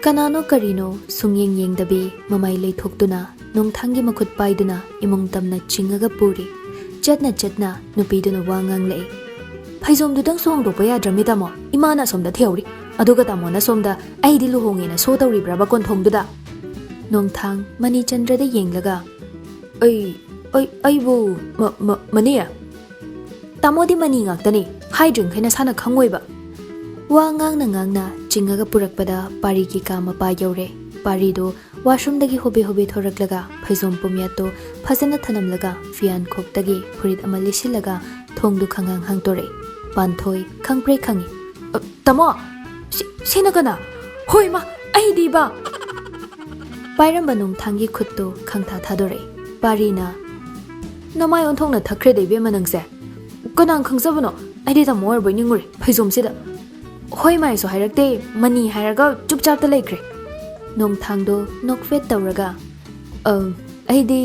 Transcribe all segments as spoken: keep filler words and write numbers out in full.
ꯀꯅꯥꯅꯣ ꯀꯔꯤꯅꯣ ꯁꯨꯡꯌꯦꯡ ꯌꯦꯡꯗꯕꯤ ꯃꯃꯥꯏ ꯂꯩꯊꯣꯛꯇꯨꯅ ꯅꯣꯡꯊꯥꯡꯒꯤ ꯃꯈꯨꯠ ꯄꯥꯏꯗꯨꯅ ꯏꯃꯨꯡ ꯇꯝꯅ ꯆꯤꯡꯉꯒ ꯄꯨꯔꯤ꯫ ꯆꯠꯅ ꯆꯠꯅ ꯅꯨꯄꯤꯗꯨꯅ ꯋꯥ ꯉꯥꯡꯂꯛꯏ꯫ "ꯐꯩꯖꯣꯝꯗꯨꯗꯪꯁꯨ ꯍꯣꯡꯗꯣꯛꯄ ꯌꯥꯗ꯭ꯔꯃꯤ ꯇꯥꯃꯣ? ꯏꯃꯥꯅ ꯑꯁꯣꯝꯗ ꯊꯤꯍꯧꯔꯤ, ꯑꯗꯨꯒ ꯇꯥꯃꯣꯅ ꯁꯣꯝꯗ ꯑꯩꯗꯤ ꯂꯨꯍꯣꯡꯉꯦꯅ ꯁꯣ ꯇꯧꯔꯤꯕ꯭ꯔꯕ ꯀꯣꯟꯊꯣꯡꯗꯨꯗ?" ꯅꯣꯡꯊꯥꯡ ꯃꯅꯤꯆꯟꯗ꯭ꯔꯗ ꯌꯦꯡꯂꯒ, "ꯑꯩ, ꯑꯩ, ꯑꯩꯕꯨ, ꯃ-, ꯃ-, ꯃꯅꯤ? ꯇꯥꯃꯣꯗꯤ ꯃꯅꯤ ꯉꯥꯛꯇꯅꯤ, ꯍꯥꯏꯗ꯭ꯔꯤꯡꯈꯩ ꯅꯁꯥꯅ ꯈꯪꯉꯣꯏꯕ꯫" ꯋꯥ ꯉꯥꯡꯅ ꯉꯥꯡꯅ ꯆꯤꯡꯉꯒ ꯄꯨꯔꯛꯄꯗ ꯄꯥꯔꯤꯒꯤ ꯀꯥ ꯃꯄꯥ ꯌꯧꯔꯦ꯫ ꯄꯥꯔꯤꯗꯣ ꯋꯥꯁꯔꯨꯝꯗꯒꯤ ꯍꯣꯕꯦ ꯍꯣꯕꯦ ꯊꯣꯔꯛꯂꯒ ꯐꯩꯖꯣꯝ ꯄꯨꯝꯌꯥꯠꯇꯣ ꯐꯖꯅ ꯊꯅꯝꯂꯒ ꯐꯤꯌꯥꯟ ꯈꯣꯛꯇꯒꯤ ꯐꯨꯔꯤꯠ ꯑꯃ ꯂꯤꯠꯁꯤꯜꯂꯒ ꯊꯣꯡꯗꯨ ꯈꯪꯍꯥꯡ ꯍꯥꯡꯇꯣꯔꯛꯏ꯫ ꯄꯥꯟꯊꯣꯏ ꯈꯪꯄ꯭ꯔꯦꯛ ꯈꯪꯉꯤ꯫ "ꯑ, ꯇꯥꯃꯣ, ꯁꯤ-, ꯁꯤꯅ ꯀꯅꯥ? ꯍꯣꯏ ꯃꯥ, ꯑꯩꯗꯤꯕ!" ꯄꯥꯏꯔꯝꯕ ꯅꯣꯡꯊꯥꯡꯒꯤ ꯈꯨꯠꯇꯨ ꯈꯪꯊꯥ ꯊꯥꯗꯣꯔꯛꯏ꯫ ꯄꯥꯔꯤꯅ, "ꯅꯃꯥꯏ ꯑꯣꯟꯊꯣꯛꯅ ꯊꯛꯈ꯭ꯔꯦꯗ ꯏꯕꯦꯝꯃ ꯅꯪꯁꯦ꯫ ꯀꯅꯥꯅ ꯈꯪꯖꯕꯅꯣ? ꯑꯩꯗꯤ ꯇꯥꯃꯣ ꯑꯣꯏꯔꯕꯣꯏ ꯅꯤꯡꯉꯨꯔꯦ ꯐꯩꯖꯣꯝꯁꯤꯗ꯫ ꯍꯣꯏ ꯃꯥꯏꯁꯨ ꯍꯥꯏꯔꯛꯇꯦ, ꯃꯅꯤ ꯍꯥꯏꯔꯒ ꯆꯨꯞꯆꯥꯞꯇ ꯂꯩꯈ꯭ꯔꯦ꯫" ꯅꯣꯡꯊꯥꯡꯗꯣ ꯅꯣꯛꯐꯦꯠ ꯇꯧꯔꯒ, "ꯑ, ꯑꯩꯗꯤ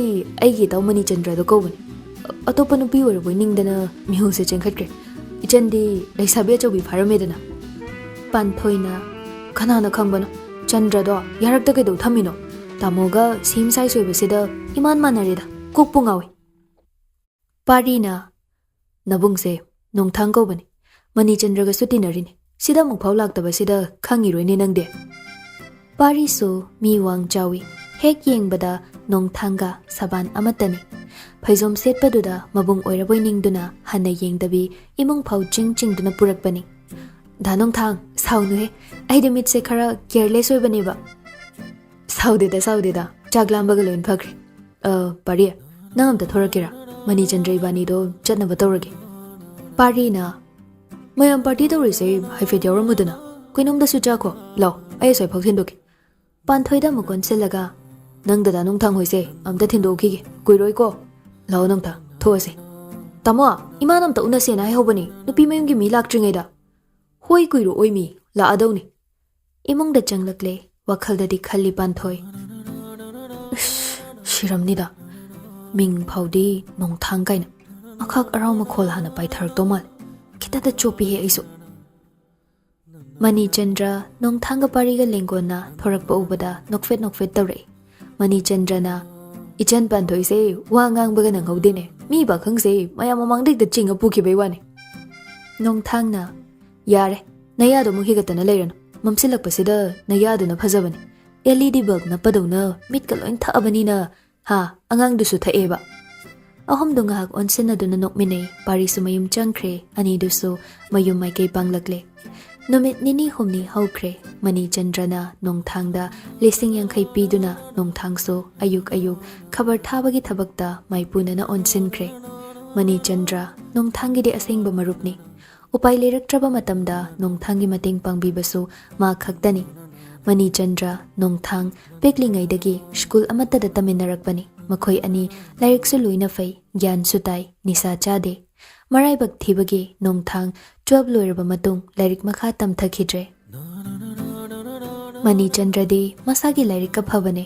ꯑꯩꯒꯤ ꯏꯇꯥꯎ ꯃꯅꯤꯆꯟꯗ꯭ꯔꯗꯣ ꯀꯧꯕꯅꯤ꯫ ꯑ-, ꯑꯇꯣꯞꯄ ꯅꯨꯄꯤ ꯑꯣꯏꯔꯕꯣꯏ ꯅꯤꯡꯗꯅ ꯃꯤꯍꯨꯜꯁꯦ ꯆꯦꯟꯈꯠꯈ꯭ꯔꯦ꯫ ꯏꯆꯟꯗꯤ ꯂꯩꯁꯥꯕꯤ ꯑꯆꯧꯕꯤ ꯐꯥꯔꯝꯃꯦꯗꯅ꯫" ꯄꯥꯟꯊꯣꯏꯅ, "ꯀꯅꯥꯅ ꯈꯪꯕꯅꯣ? ꯆꯟꯗ꯭ꯔꯗꯣ ꯌꯥꯔꯛꯇ ꯀꯩꯗꯧ ꯊꯝꯃꯤꯅꯣ? ꯇꯥꯃꯣꯒ ꯁꯦꯝ ꯁꯥꯏꯖ ꯑꯣꯏꯕꯁꯤꯗ ꯏꯃꯥꯟ ꯃꯥꯟꯅꯔꯦꯗ, ꯀꯣꯛꯄꯨ ꯉꯥꯎꯏ꯫" ꯄꯥꯔꯤꯅ, "ꯅꯕꯨꯡꯁꯦ ꯅꯣꯡꯊꯥꯡ ꯀꯧꯕꯅꯤ, ꯃꯅꯤꯆꯟꯗ꯭ꯔꯒꯁꯨ ꯇꯤꯟꯅꯔꯤꯅꯤ꯫ ꯁꯤꯗ ꯑꯃꯨꯛ ꯐꯥꯎ ꯂꯥꯛꯇꯕꯁꯤꯗ ꯈꯪꯉꯤꯔꯣꯏꯅꯦ ꯅꯪꯗꯤ?" ꯄꯥꯔꯤꯁꯨ ꯃꯤ ꯋꯥꯡ ꯆꯥꯎꯏ, ꯍꯦꯛ ꯌꯦꯡꯕꯗ ꯅꯣꯡꯊꯥꯡꯒ ꯁꯕꯥꯟ ꯑꯃꯠꯇꯅꯤ꯫ ꯐꯩꯖꯣꯝ ꯁꯦꯠꯄꯗꯨꯗ ꯃꯕꯨꯡ ꯑꯣꯏꯔꯕꯣꯏ ꯅꯤꯡꯗꯨꯅ ꯍꯟꯅ ꯌꯦꯡꯗꯕꯤ ꯏꯃꯨꯡ ꯐꯥꯎ ꯆꯤꯡ ꯆꯤꯡꯗꯨꯅ ꯄꯨꯔꯛꯄꯅꯤ꯫ "ꯗꯥ ꯅꯣꯡꯊꯥꯡ, ꯁꯥꯎꯅꯨꯍꯦ, ꯑꯩꯗꯤ ꯃꯤꯠꯁꯦ ꯈꯔ ꯀꯦꯌꯔꯂꯦꯁ ꯑꯣꯏꯕꯅꯦꯕ꯫" "ꯁꯥꯎꯗꯦꯗ, ꯁꯥꯎꯗꯦꯗ, ꯆꯥꯛ ꯂꯥꯝꯕꯒ ꯂꯣꯏꯅ ꯐꯈ꯭ꯔꯦ꯫ ꯑ, ꯄꯥꯔꯤ, ꯅꯪ ꯑꯝꯇ ꯊꯣꯔꯛꯀꯦꯔꯥ? ꯃꯅꯤꯆꯟꯗ꯭ꯔ ꯏꯕꯥꯅꯤꯗꯣ ꯆꯠꯅꯕ ꯇꯧꯔꯒꯦ꯫" ꯄꯥꯔꯤꯅ, "ꯃꯌꯥꯝ ꯄꯥꯔꯇꯤ ꯇꯧꯔꯤꯁꯦ ꯍꯥꯏꯐꯦꯠ ꯌꯥꯎꯔꯝꯃꯨꯗꯅ꯫ ꯀꯩꯅꯣꯝꯗꯁꯨ ꯆꯥꯈꯣ꯫ ꯂꯥꯎ, ꯑꯩ ꯑꯁ꯭ꯋꯥꯏꯐꯥꯎ ꯊꯤꯟꯗꯣꯛꯀꯦ꯫" ꯄꯥꯟꯊꯣꯏꯗ ꯑꯃꯨꯛ ꯑꯣꯟꯁꯤꯜꯂꯒ, "ꯅꯪ ꯗꯗꯥ ꯅꯣꯡꯊꯥꯡ ꯍꯣꯏꯁꯦ ꯑꯝꯇ ꯊꯤꯟꯗꯣꯛꯎꯈꯤꯒꯦ, ꯀꯨꯏꯔꯣꯏꯀꯣ꯫ ꯂꯥꯛꯑꯣ ꯅꯣꯡꯊꯥꯡ, ꯊꯣꯛꯑꯁꯦ꯫" "ꯇꯥꯃꯣ, ꯏꯃꯥꯅ ꯑꯝꯇ ꯎꯅꯁꯦꯅ ꯍꯥꯏꯍꯧꯕꯅꯤ, ꯅꯨꯄꯤ ꯃꯌꯨꯝꯒꯤ ꯃꯤ ꯂꯥꯛꯇ꯭ꯔꯤꯉꯩꯗ꯫" "ꯍꯣꯏ, ꯀꯨꯏꯔꯣꯏꯃꯤ, ꯂꯥꯛꯑꯗꯧꯅꯤ꯫" ꯏꯃꯨꯡꯗ ꯆꯪꯂꯛꯂꯦ, ꯋꯥꯈꯜꯗꯗꯤ ꯈꯜꯂꯤ ꯄꯥꯟꯊꯣꯏ꯫ "ꯏꯁ, ꯁꯤꯔꯝꯅꯤꯗ꯫ ꯃꯤꯡ ꯐꯥꯎꯗꯤ ꯅꯣꯡꯊꯥꯡ ꯀꯥꯏꯅ꯫ ꯑꯈꯥꯛ ꯑꯔꯥꯎ ꯃꯈꯣꯜ ꯍꯥꯟꯅ ꯄꯥꯏꯊꯔꯛꯇꯧ ꯃꯥꯜꯂꯦ꯫ ꯈꯤꯇꯗ ꯆꯣꯞꯄꯤꯍꯦ ꯑꯩꯁꯨ꯫" ꯃꯅꯤꯆꯟꯗ꯭ꯔ ꯅꯣꯡꯊꯥꯡꯒ ꯄꯥꯔꯤꯒ ꯂꯦꯡꯒꯣꯟꯅ ꯊꯣꯔꯛꯄ ꯎꯕꯗ ꯅꯣꯛꯐꯦꯠ ꯅꯣꯛꯐꯦꯠ ꯇꯧꯔꯛꯏ꯫ ꯃꯅꯤꯆꯟꯗ꯭ꯔꯅ, "ꯏꯆꯟ ꯄꯥꯟꯊꯣꯏꯁꯦ ꯋꯥ ꯉꯥꯡꯕꯒ ꯅꯪꯍꯧꯗꯦꯅꯦ, ꯃꯤ ꯄꯥꯈꯪꯁꯦ ꯃꯌꯥꯝ ꯃꯃꯥꯡꯗ ꯍꯦꯛꯇ ꯆꯤꯡꯉ ꯄꯨꯈꯤꯕꯩ ꯋꯥꯅꯤ"꯫ ꯅꯣꯡꯊꯥꯡꯅ, "ꯌꯥꯔꯦ, ꯅꯌꯥꯗꯣ ꯑꯃꯨꯛ ꯍꯤꯒꯠꯇꯅ ꯂꯩꯔꯅꯨ, ꯃꯝꯁꯤꯜꯂꯛꯄꯁꯤꯗ ꯅꯌꯥꯗꯨꯅ ꯐꯖꯕꯅꯤ꯫ ꯑꯦꯜ ꯏ ꯗꯤ ꯕꯜꯕ ꯅꯞꯄꯗꯧꯅ ꯃꯤꯠꯀ ꯂꯣꯏ ꯊꯛꯑꯕꯅꯤꯅ"꯫ "ꯍꯥ, ꯑꯉꯥꯡꯗꯨꯁꯨ ꯊꯛꯑꯦꯕ"꯫ ꯑꯍꯨꯝꯗꯨ ꯉꯥꯏꯍꯥꯛ ꯑꯣꯟꯁꯤꯟꯅꯗꯨꯅ ꯅꯣꯛꯃꯤꯟꯅꯩ꯫ ꯄꯥꯔꯤꯁꯨ ꯃꯌꯨꯝ ꯆꯪꯈ꯭ꯔꯦ꯫ ꯑꯅꯤꯗꯨꯁꯨ ꯃꯌꯨꯝ ꯃꯥꯏꯀꯩ ꯄꯥꯡꯂꯛꯂꯦ꯫ ꯅꯨꯃꯤꯠ ꯅꯤꯅꯤ ꯍꯨꯝꯅꯤ ꯍꯧꯈ꯭ꯔꯦ꯫ ꯃꯅꯤꯆꯟꯗ꯭ꯔꯅ ꯅꯣꯡꯊꯥꯡꯗ ꯂꯤꯁꯤꯡ ꯌꯥꯡꯈꯩ ꯄꯤꯗꯨꯅ ꯅꯣꯡꯊꯥꯡꯁꯨ ꯑꯌꯨꯛ ꯑꯌꯨꯛ ꯈꯕꯔ ꯊꯥꯕꯒꯤ ꯊꯕꯛꯇ ꯃꯥꯏꯄꯨꯅꯅ ꯑꯣꯟꯁꯤꯟꯈ꯭ꯔꯦ꯫ ꯃꯅꯤꯆꯟꯗ꯭ꯔ ꯅꯣꯡꯊꯥꯡꯒꯤꯗꯤ ꯑꯁꯦꯡꯕ ꯃꯔꯨꯞꯅꯤ꯫ ꯎꯄꯥꯏ ꯂꯩꯔꯛꯇ꯭ꯔꯕ ꯃꯇꯝꯗ ꯅꯣꯡꯊꯥꯡꯒꯤ ꯃꯇꯦꯡ ꯄꯥꯡꯕꯤꯕꯁꯨ ꯃꯥ ꯈꯛꯇꯅꯤ꯫ ꯃꯅꯤꯆꯟꯗ꯭ꯔ ꯅꯣꯡꯊꯥꯡ ꯄꯤꯛꯂꯤꯉꯩꯗꯒꯤ ꯁ꯭ꯀꯨꯜ ꯑꯃꯠꯇꯗ ꯇꯝꯃꯤꯟꯅꯔꯛꯄꯅꯤ꯫ ꯃꯈꯣꯏ ꯑꯅꯤ ꯂꯥꯏꯔꯤꯛꯁꯨ ꯂꯣꯏꯅ ꯐꯩ, ꯒ꯭ꯌꯥꯟꯁꯨ ꯇꯥꯏ, ꯅꯤꯁꯥ ꯆꯥꯗꯦ꯫ ꯃꯔꯥꯏꯕꯛ ꯊꯤꯕꯒꯤ ꯅꯣꯡꯊꯥꯡ ꯇꯨꯋꯦꯜꯕ ꯂꯣꯏꯔꯕ ꯃꯇꯨꯡ ꯂꯥꯏꯔꯤꯛ ꯃꯈꯥ ꯇꯝꯊꯈꯤꯗ꯭ꯔꯦ꯫ ꯃꯅꯤꯆꯟꯗ꯭ꯔꯗꯤ ꯃꯁꯥꯒꯤ ꯂꯥꯏꯔꯤꯛꯀ ꯐꯕꯅꯦ꯫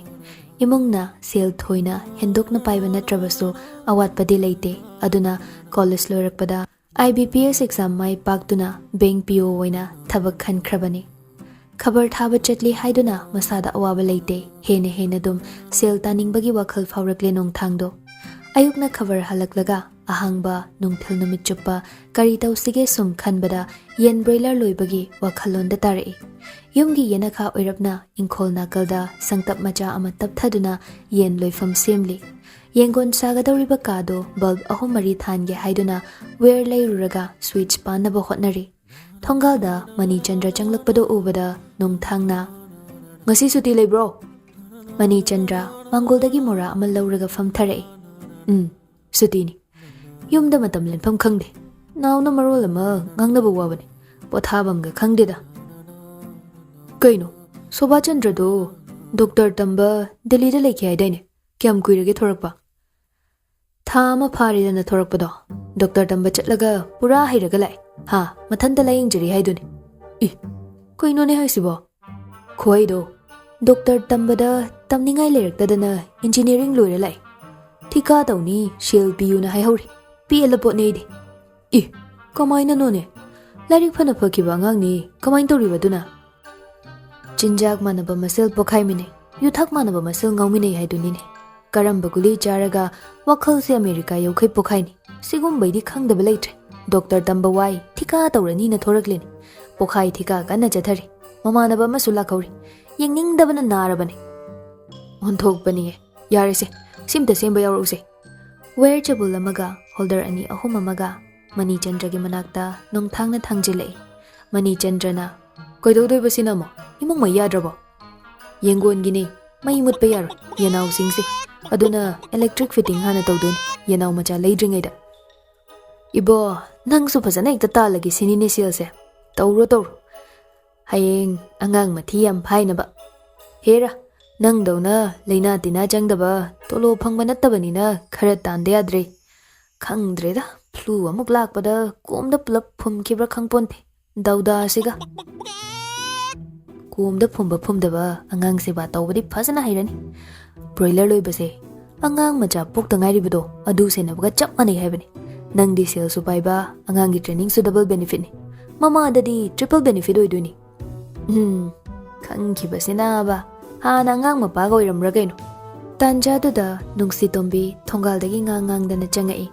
ꯏꯃꯨꯡꯅ ꯁꯦꯜ ꯊꯣꯏꯅ ꯍꯦꯟꯗꯣꯛꯅ ꯄꯥꯏꯕ ꯅꯠꯇ꯭ꯔꯕꯁꯨ ꯑꯋꯥꯠꯄꯗꯤ ꯂꯩꯇꯦ꯫ ꯑꯗꯨꯅ ꯀꯣꯂꯦꯖ ꯂꯣꯏꯔꯛꯄꯗ ꯑꯥꯏ ꯕꯤ ꯄꯤ ꯑꯦꯁ ꯑꯦꯛꯖꯥꯝ ꯃꯥꯏ ꯄꯥꯛꯇꯨꯅ ꯕꯦꯡꯛ ꯄꯤ ꯑꯣ ꯑꯣꯏꯅ ꯊꯕꯛ ꯈꯟꯈ꯭ꯔꯕꯅꯤ꯫ ꯈꯕꯔ ꯊꯥꯕ ꯆꯠꯂꯤ ꯍꯥꯏꯗꯨꯅ ꯃꯁꯥꯗ ꯑꯋꯥꯕ ꯂꯩꯇꯦ꯫ ꯍꯦꯟꯅ ꯍꯦꯟꯅ ꯑꯗꯨꯝ ꯁꯦꯜ ꯇꯥꯅꯤꯡꯕꯒꯤ ꯋꯥꯈꯜ ꯐꯥꯎꯔꯛꯂꯦ ꯅꯣꯡꯊꯥꯡꯗꯣ꯫ ꯑꯌꯨꯛꯅ ꯈꯕꯔ ꯍꯜꯂꯛꯂꯒ ꯑꯍꯥꯡꯕ ꯅꯨꯡꯊꯤꯜ ꯅꯨꯃꯤꯠ ꯆꯨꯞꯄ ꯀꯔꯤ ꯇꯧꯁꯤꯒꯦ ꯁꯨꯝ ꯈꯟꯕꯗ ꯌꯦꯟ ꯕ꯭ꯔꯣꯏꯂꯔ ꯂꯣꯏꯕꯒꯤ ꯋꯥꯈꯜꯂꯣꯟꯗ ꯇꯥꯔꯛꯏ꯫ ꯌꯨꯝꯒꯤ ꯌꯦꯅꯈꯥ ꯑꯣꯏꯔꯞꯅ ꯏꯪꯈꯣꯜ ꯅꯥꯀꯜꯗ ꯁꯪꯇꯞ ꯃꯆꯥ ꯑꯃ ꯇꯞꯊꯗꯨꯅ ꯌꯦꯟ ꯂꯣꯏꯐꯝ ꯁꯦꯝꯂꯤ꯫ ꯌꯦꯡꯒꯣꯟ ꯁꯥꯒꯗꯧꯔꯤꯕ ꯀꯥꯗꯣ ꯕꯜꯕ ꯑꯍꯨꯝ ꯃꯔꯤ ꯊꯥꯟꯒꯦ ꯍꯥꯏꯗꯨꯅ ꯋꯦꯌꯔ ꯂꯩꯔꯨꯔꯒ ꯁ꯭ꯋꯤꯆ ꯄꯥꯟꯅꯕ ꯍꯣꯠꯅꯔꯤ꯫ ꯊꯣꯡꯒꯥꯜꯗ ꯃꯅꯤꯆꯟꯗ꯭ꯔ ꯆꯪꯂꯛꯄꯗꯨ ꯎꯕꯗ ꯅꯣꯡꯊꯥꯡꯅ, "ꯉꯁꯤ ꯁꯨꯇꯤ ꯂꯩꯕ꯭ꯔꯣ?" ꯃꯅꯤꯆꯟꯗ꯭ꯔ ꯃꯥꯡꯒꯣꯜꯗꯒꯤ ꯃꯣꯔꯥ ꯑꯃ ꯂꯧꯔꯒ ꯐꯝꯊꯔꯛꯏ꯫ "ꯎꯝ, ꯁꯨꯇꯤꯅꯤ꯫ ꯌꯨꯝꯗ ꯃꯇꯝ ꯂꯦꯟꯐꯝ ꯈꯪꯗꯦ꯫ ꯅꯥꯎꯅ ꯃꯔꯣꯜ ꯑꯃ ꯉꯥꯡꯅꯕ ꯋꯥꯕꯅꯤ꯫ ꯄꯣꯊꯥꯐꯝꯒ ꯈꯪꯗꯦꯗ"꯫ "ꯀꯩꯅꯣ, ꯁꯣꯚꯥꯆꯟꯗ꯭ꯔꯗꯣ ꯗꯣꯛꯇꯔ ꯇꯝꯕ ꯗꯦꯜꯂꯤꯗ ꯂꯩꯈꯤ ꯍꯥꯏꯗꯥꯏꯅꯦ? ꯀꯌꯥꯝ ꯀꯨꯏꯔꯒꯦ ꯊꯣꯔꯛꯄ?" "ꯊꯥ ꯑꯃ ꯐꯥꯔꯦꯗꯅ ꯊꯣꯔꯛꯄꯗꯣ꯫ ꯗꯣꯛꯇꯔ ꯇꯝꯕ ꯆꯠꯂꯒ ꯄꯨꯔꯥ ꯍꯩꯔꯒ ꯂꯥꯛꯑꯦ꯫ ꯍꯥ, ꯃꯊꯟꯇ ꯂꯥꯌꯦꯡꯖꯔꯤ ꯍꯥꯏꯗꯨꯅꯤ꯫ ꯏ, ꯀꯩꯅꯣꯅꯦ ꯍꯥꯏꯁꯤꯕꯣ? ꯈꯣꯏꯗꯣ ꯗꯣꯛꯇꯔ ꯇꯝꯕꯗ ꯇꯝꯅꯤꯡꯉꯥꯏ ꯂꯩꯔꯛꯇꯗꯅ ꯏꯟꯖꯤꯅꯤꯌꯥꯔꯤꯡ ꯂꯣꯏꯔ ꯂꯥꯛꯑꯦ꯫ ꯊꯤꯀꯥ ꯇꯧꯅꯤ, ꯁꯦꯜ ꯄꯤꯌꯨꯅ ꯍꯥꯏꯍꯧꯔꯤ꯫ ꯄꯦꯜꯂ ꯄꯣꯠꯅꯦ ꯑꯩꯗꯤ"꯫ "ꯏ, ꯀꯃꯥꯏꯅꯅꯣꯅꯦ? ꯂꯥꯏꯔꯤꯛ ꯐꯅ ꯐꯈꯤꯕ ꯑꯉꯥꯡꯅꯤ, ꯀꯃꯥꯏꯅ ꯇꯧꯔꯤꯕ ꯑꯗꯨꯅ? ꯆꯤꯟꯖꯥꯛ ꯃꯥꯟꯅꯕ ꯃꯁꯦꯜ ꯄꯣꯈꯥꯏꯃꯤꯟꯅꯩ, ꯌꯨꯊꯛ ꯃꯥꯟꯅꯕ ꯃꯁꯦꯜ ꯉꯥꯎꯃꯤꯟꯅꯩ ꯍꯥꯏꯗꯨꯅꯤꯅꯦ꯫ ꯀꯔꯝꯕ ꯒꯨꯂꯤ ꯆꯥꯔꯒ ꯋꯥꯈꯜꯁꯦ ꯑꯃꯦꯔꯤꯀꯥ ꯌꯧꯈꯩ ꯄꯣꯈꯥꯏꯅꯤ? ꯁꯤꯒꯨꯝꯕꯩꯗꯤ ꯈꯪꯗꯕ ꯂꯩꯇ꯭ꯔꯦ꯫ ꯗꯣꯛꯇꯔ ꯇꯝꯕ ꯋꯥꯏ, ꯊꯤꯀꯥ ꯇꯧꯔꯅꯤꯅ ꯊꯣꯔꯛꯂꯤꯅꯤ꯫ ꯄꯣꯈꯥꯏ ꯊꯤꯀꯥ ꯀꯟꯅ ꯆꯠꯊꯔꯤ꯫ ꯃꯃꯥꯟꯅꯕ ꯑꯃꯁꯨ ꯂꯥꯛꯍꯧꯔꯤ꯫ ꯌꯦꯡꯅꯤꯡꯗꯕꯅ ꯅꯥꯔꯕꯅꯤ꯫ ꯑꯣꯟꯊꯣꯛꯄꯅꯤꯌꯦ꯫ ꯌꯥꯔꯦꯁꯦ, ꯁꯤꯝꯇ ꯁꯦꯝꯕ ꯌꯥꯎꯔꯛꯎꯁꯦ꯫ ꯋꯦꯌꯔ ꯆꯕꯨꯜ ꯑꯃꯒ ꯍꯣꯜꯗꯔ ꯑꯅꯤ ꯑꯍꯨꯝ ꯑꯃꯒ ꯃꯅꯤꯆꯟꯗ꯭ꯔꯒꯤ ꯃꯅꯥꯛꯇ ꯅꯣꯡꯊꯥꯡꯅ ꯊꯥꯡꯖꯤꯜꯂꯛꯏ꯫ ꯃꯅꯤꯆꯟꯗ꯭ꯔꯅ, "ꯀꯩꯗꯧꯗꯣꯏꯕ ꯁꯤꯅ ꯑꯃꯨꯛ? ꯏꯃꯨꯡ ꯃꯩ ꯌꯥꯗ꯭ꯔꯕꯣ?" "ꯌꯦꯡꯒꯣꯟꯒꯤꯅꯦ, ꯃꯩ ꯃꯨꯠꯄ ꯌꯥꯔꯣꯏ, ꯌꯦꯅꯥꯎꯁꯤꯡꯁꯦ꯫ ꯑꯗꯨꯅ electric fitting ꯍꯥꯟꯅ ꯇꯧꯗꯣꯏꯅꯤ, ꯌꯦꯅꯥꯎ ꯃꯆꯥ ꯂꯩꯗ꯭ꯔꯤꯉꯩꯗ꯫" "ꯏꯕꯣ, ꯅꯪꯁꯨ ꯐꯖꯅ ꯍꯦꯛꯇ ꯇꯥꯜꯂꯒꯦ ꯁꯤꯅꯤꯅꯦ ꯁꯦꯜꯁꯦ꯫ ꯇꯧꯔꯣ, ꯇꯧꯔꯣ꯫ ꯍꯌꯦꯡ ꯑꯉꯥꯡ ꯃꯊꯤ ꯌꯥꯝ ꯐꯥꯏꯅꯕ꯫ ꯍꯦꯔꯥ, ꯅꯪꯗꯧꯅ ꯂꯩꯅꯥ ꯇꯤꯟꯅꯥ ꯆꯪꯗꯕ ꯇꯣꯂꯣꯞ ꯐꯪꯕ ꯅꯠꯇꯕꯅꯤꯅ ꯈꯔ ꯇꯥꯟꯗ ꯌꯥꯗ꯭ꯔꯦ꯫ ꯈꯪꯗ꯭ꯔꯦꯗ, ꯐ꯭ꯂꯨ ꯑꯃꯨꯛ ꯂꯥꯛꯄꯗ ꯀꯣꯝꯗ ꯄꯨꯂꯞ ꯐꯨꯝꯈꯤꯕ꯭ꯔꯥ ꯈꯪꯄꯣꯟꯇꯦ꯫ ꯗꯧꯗꯥꯁꯤꯒ꯫ ꯀꯣꯝꯗ ꯐꯨꯝꯕ ꯐꯨꯝꯗꯕ ꯑꯉꯥꯡ ꯁꯦꯕꯥ ꯇꯧꯕꯗꯤ ꯐꯖꯅ ꯍꯩꯔꯅꯤ꯫ ꯕ꯭ꯔꯣꯏꯂꯔ ꯂꯣꯏꯕꯁꯦ ꯑꯉꯥꯡ ꯃꯆꯥ ꯄꯣꯛꯇ ꯉꯥꯏꯔꯤꯕꯗꯣ ꯑꯗꯨ ꯁꯦꯟꯅꯕꯒ ꯆꯞ ꯃꯥꯟꯅꯩ ꯍꯥꯏꯕꯅꯤ꯫ ꯅꯪꯗꯤ ꯁꯦꯜꯁꯨ ꯄꯥꯏꯕ, ꯑꯉꯥꯡꯒꯤ ꯇ꯭ꯔꯦꯅꯤꯡꯁꯨ ꯗꯕꯜ ꯕꯦꯅꯤꯐꯤꯠꯅꯤ꯫ ꯃꯃꯥꯗꯗꯤ ꯇ꯭ꯔꯤꯄꯜ ꯕꯦꯅꯤꯐꯤꯠ ꯑꯣꯏꯗꯣꯏꯅꯤ꯫ ꯎꯝ, ꯈꯪꯈꯤꯕꯁꯤꯅꯕ꯫ ꯍꯥꯟꯅ ꯑꯉꯥꯡ ꯃꯄꯥꯒ ꯑꯣꯏꯔꯝꯕ꯭ꯔꯥ ꯀꯩꯅꯣ? ꯇꯥꯟꯖꯥꯗꯨꯗ ꯅꯨꯡꯁꯤꯇꯣꯝꯕꯤ ꯊꯣꯡꯒꯥꯜꯗꯒꯤ ꯉꯥꯡ ꯉꯥꯡꯗꯅ ꯆꯪꯉꯛꯏ꯫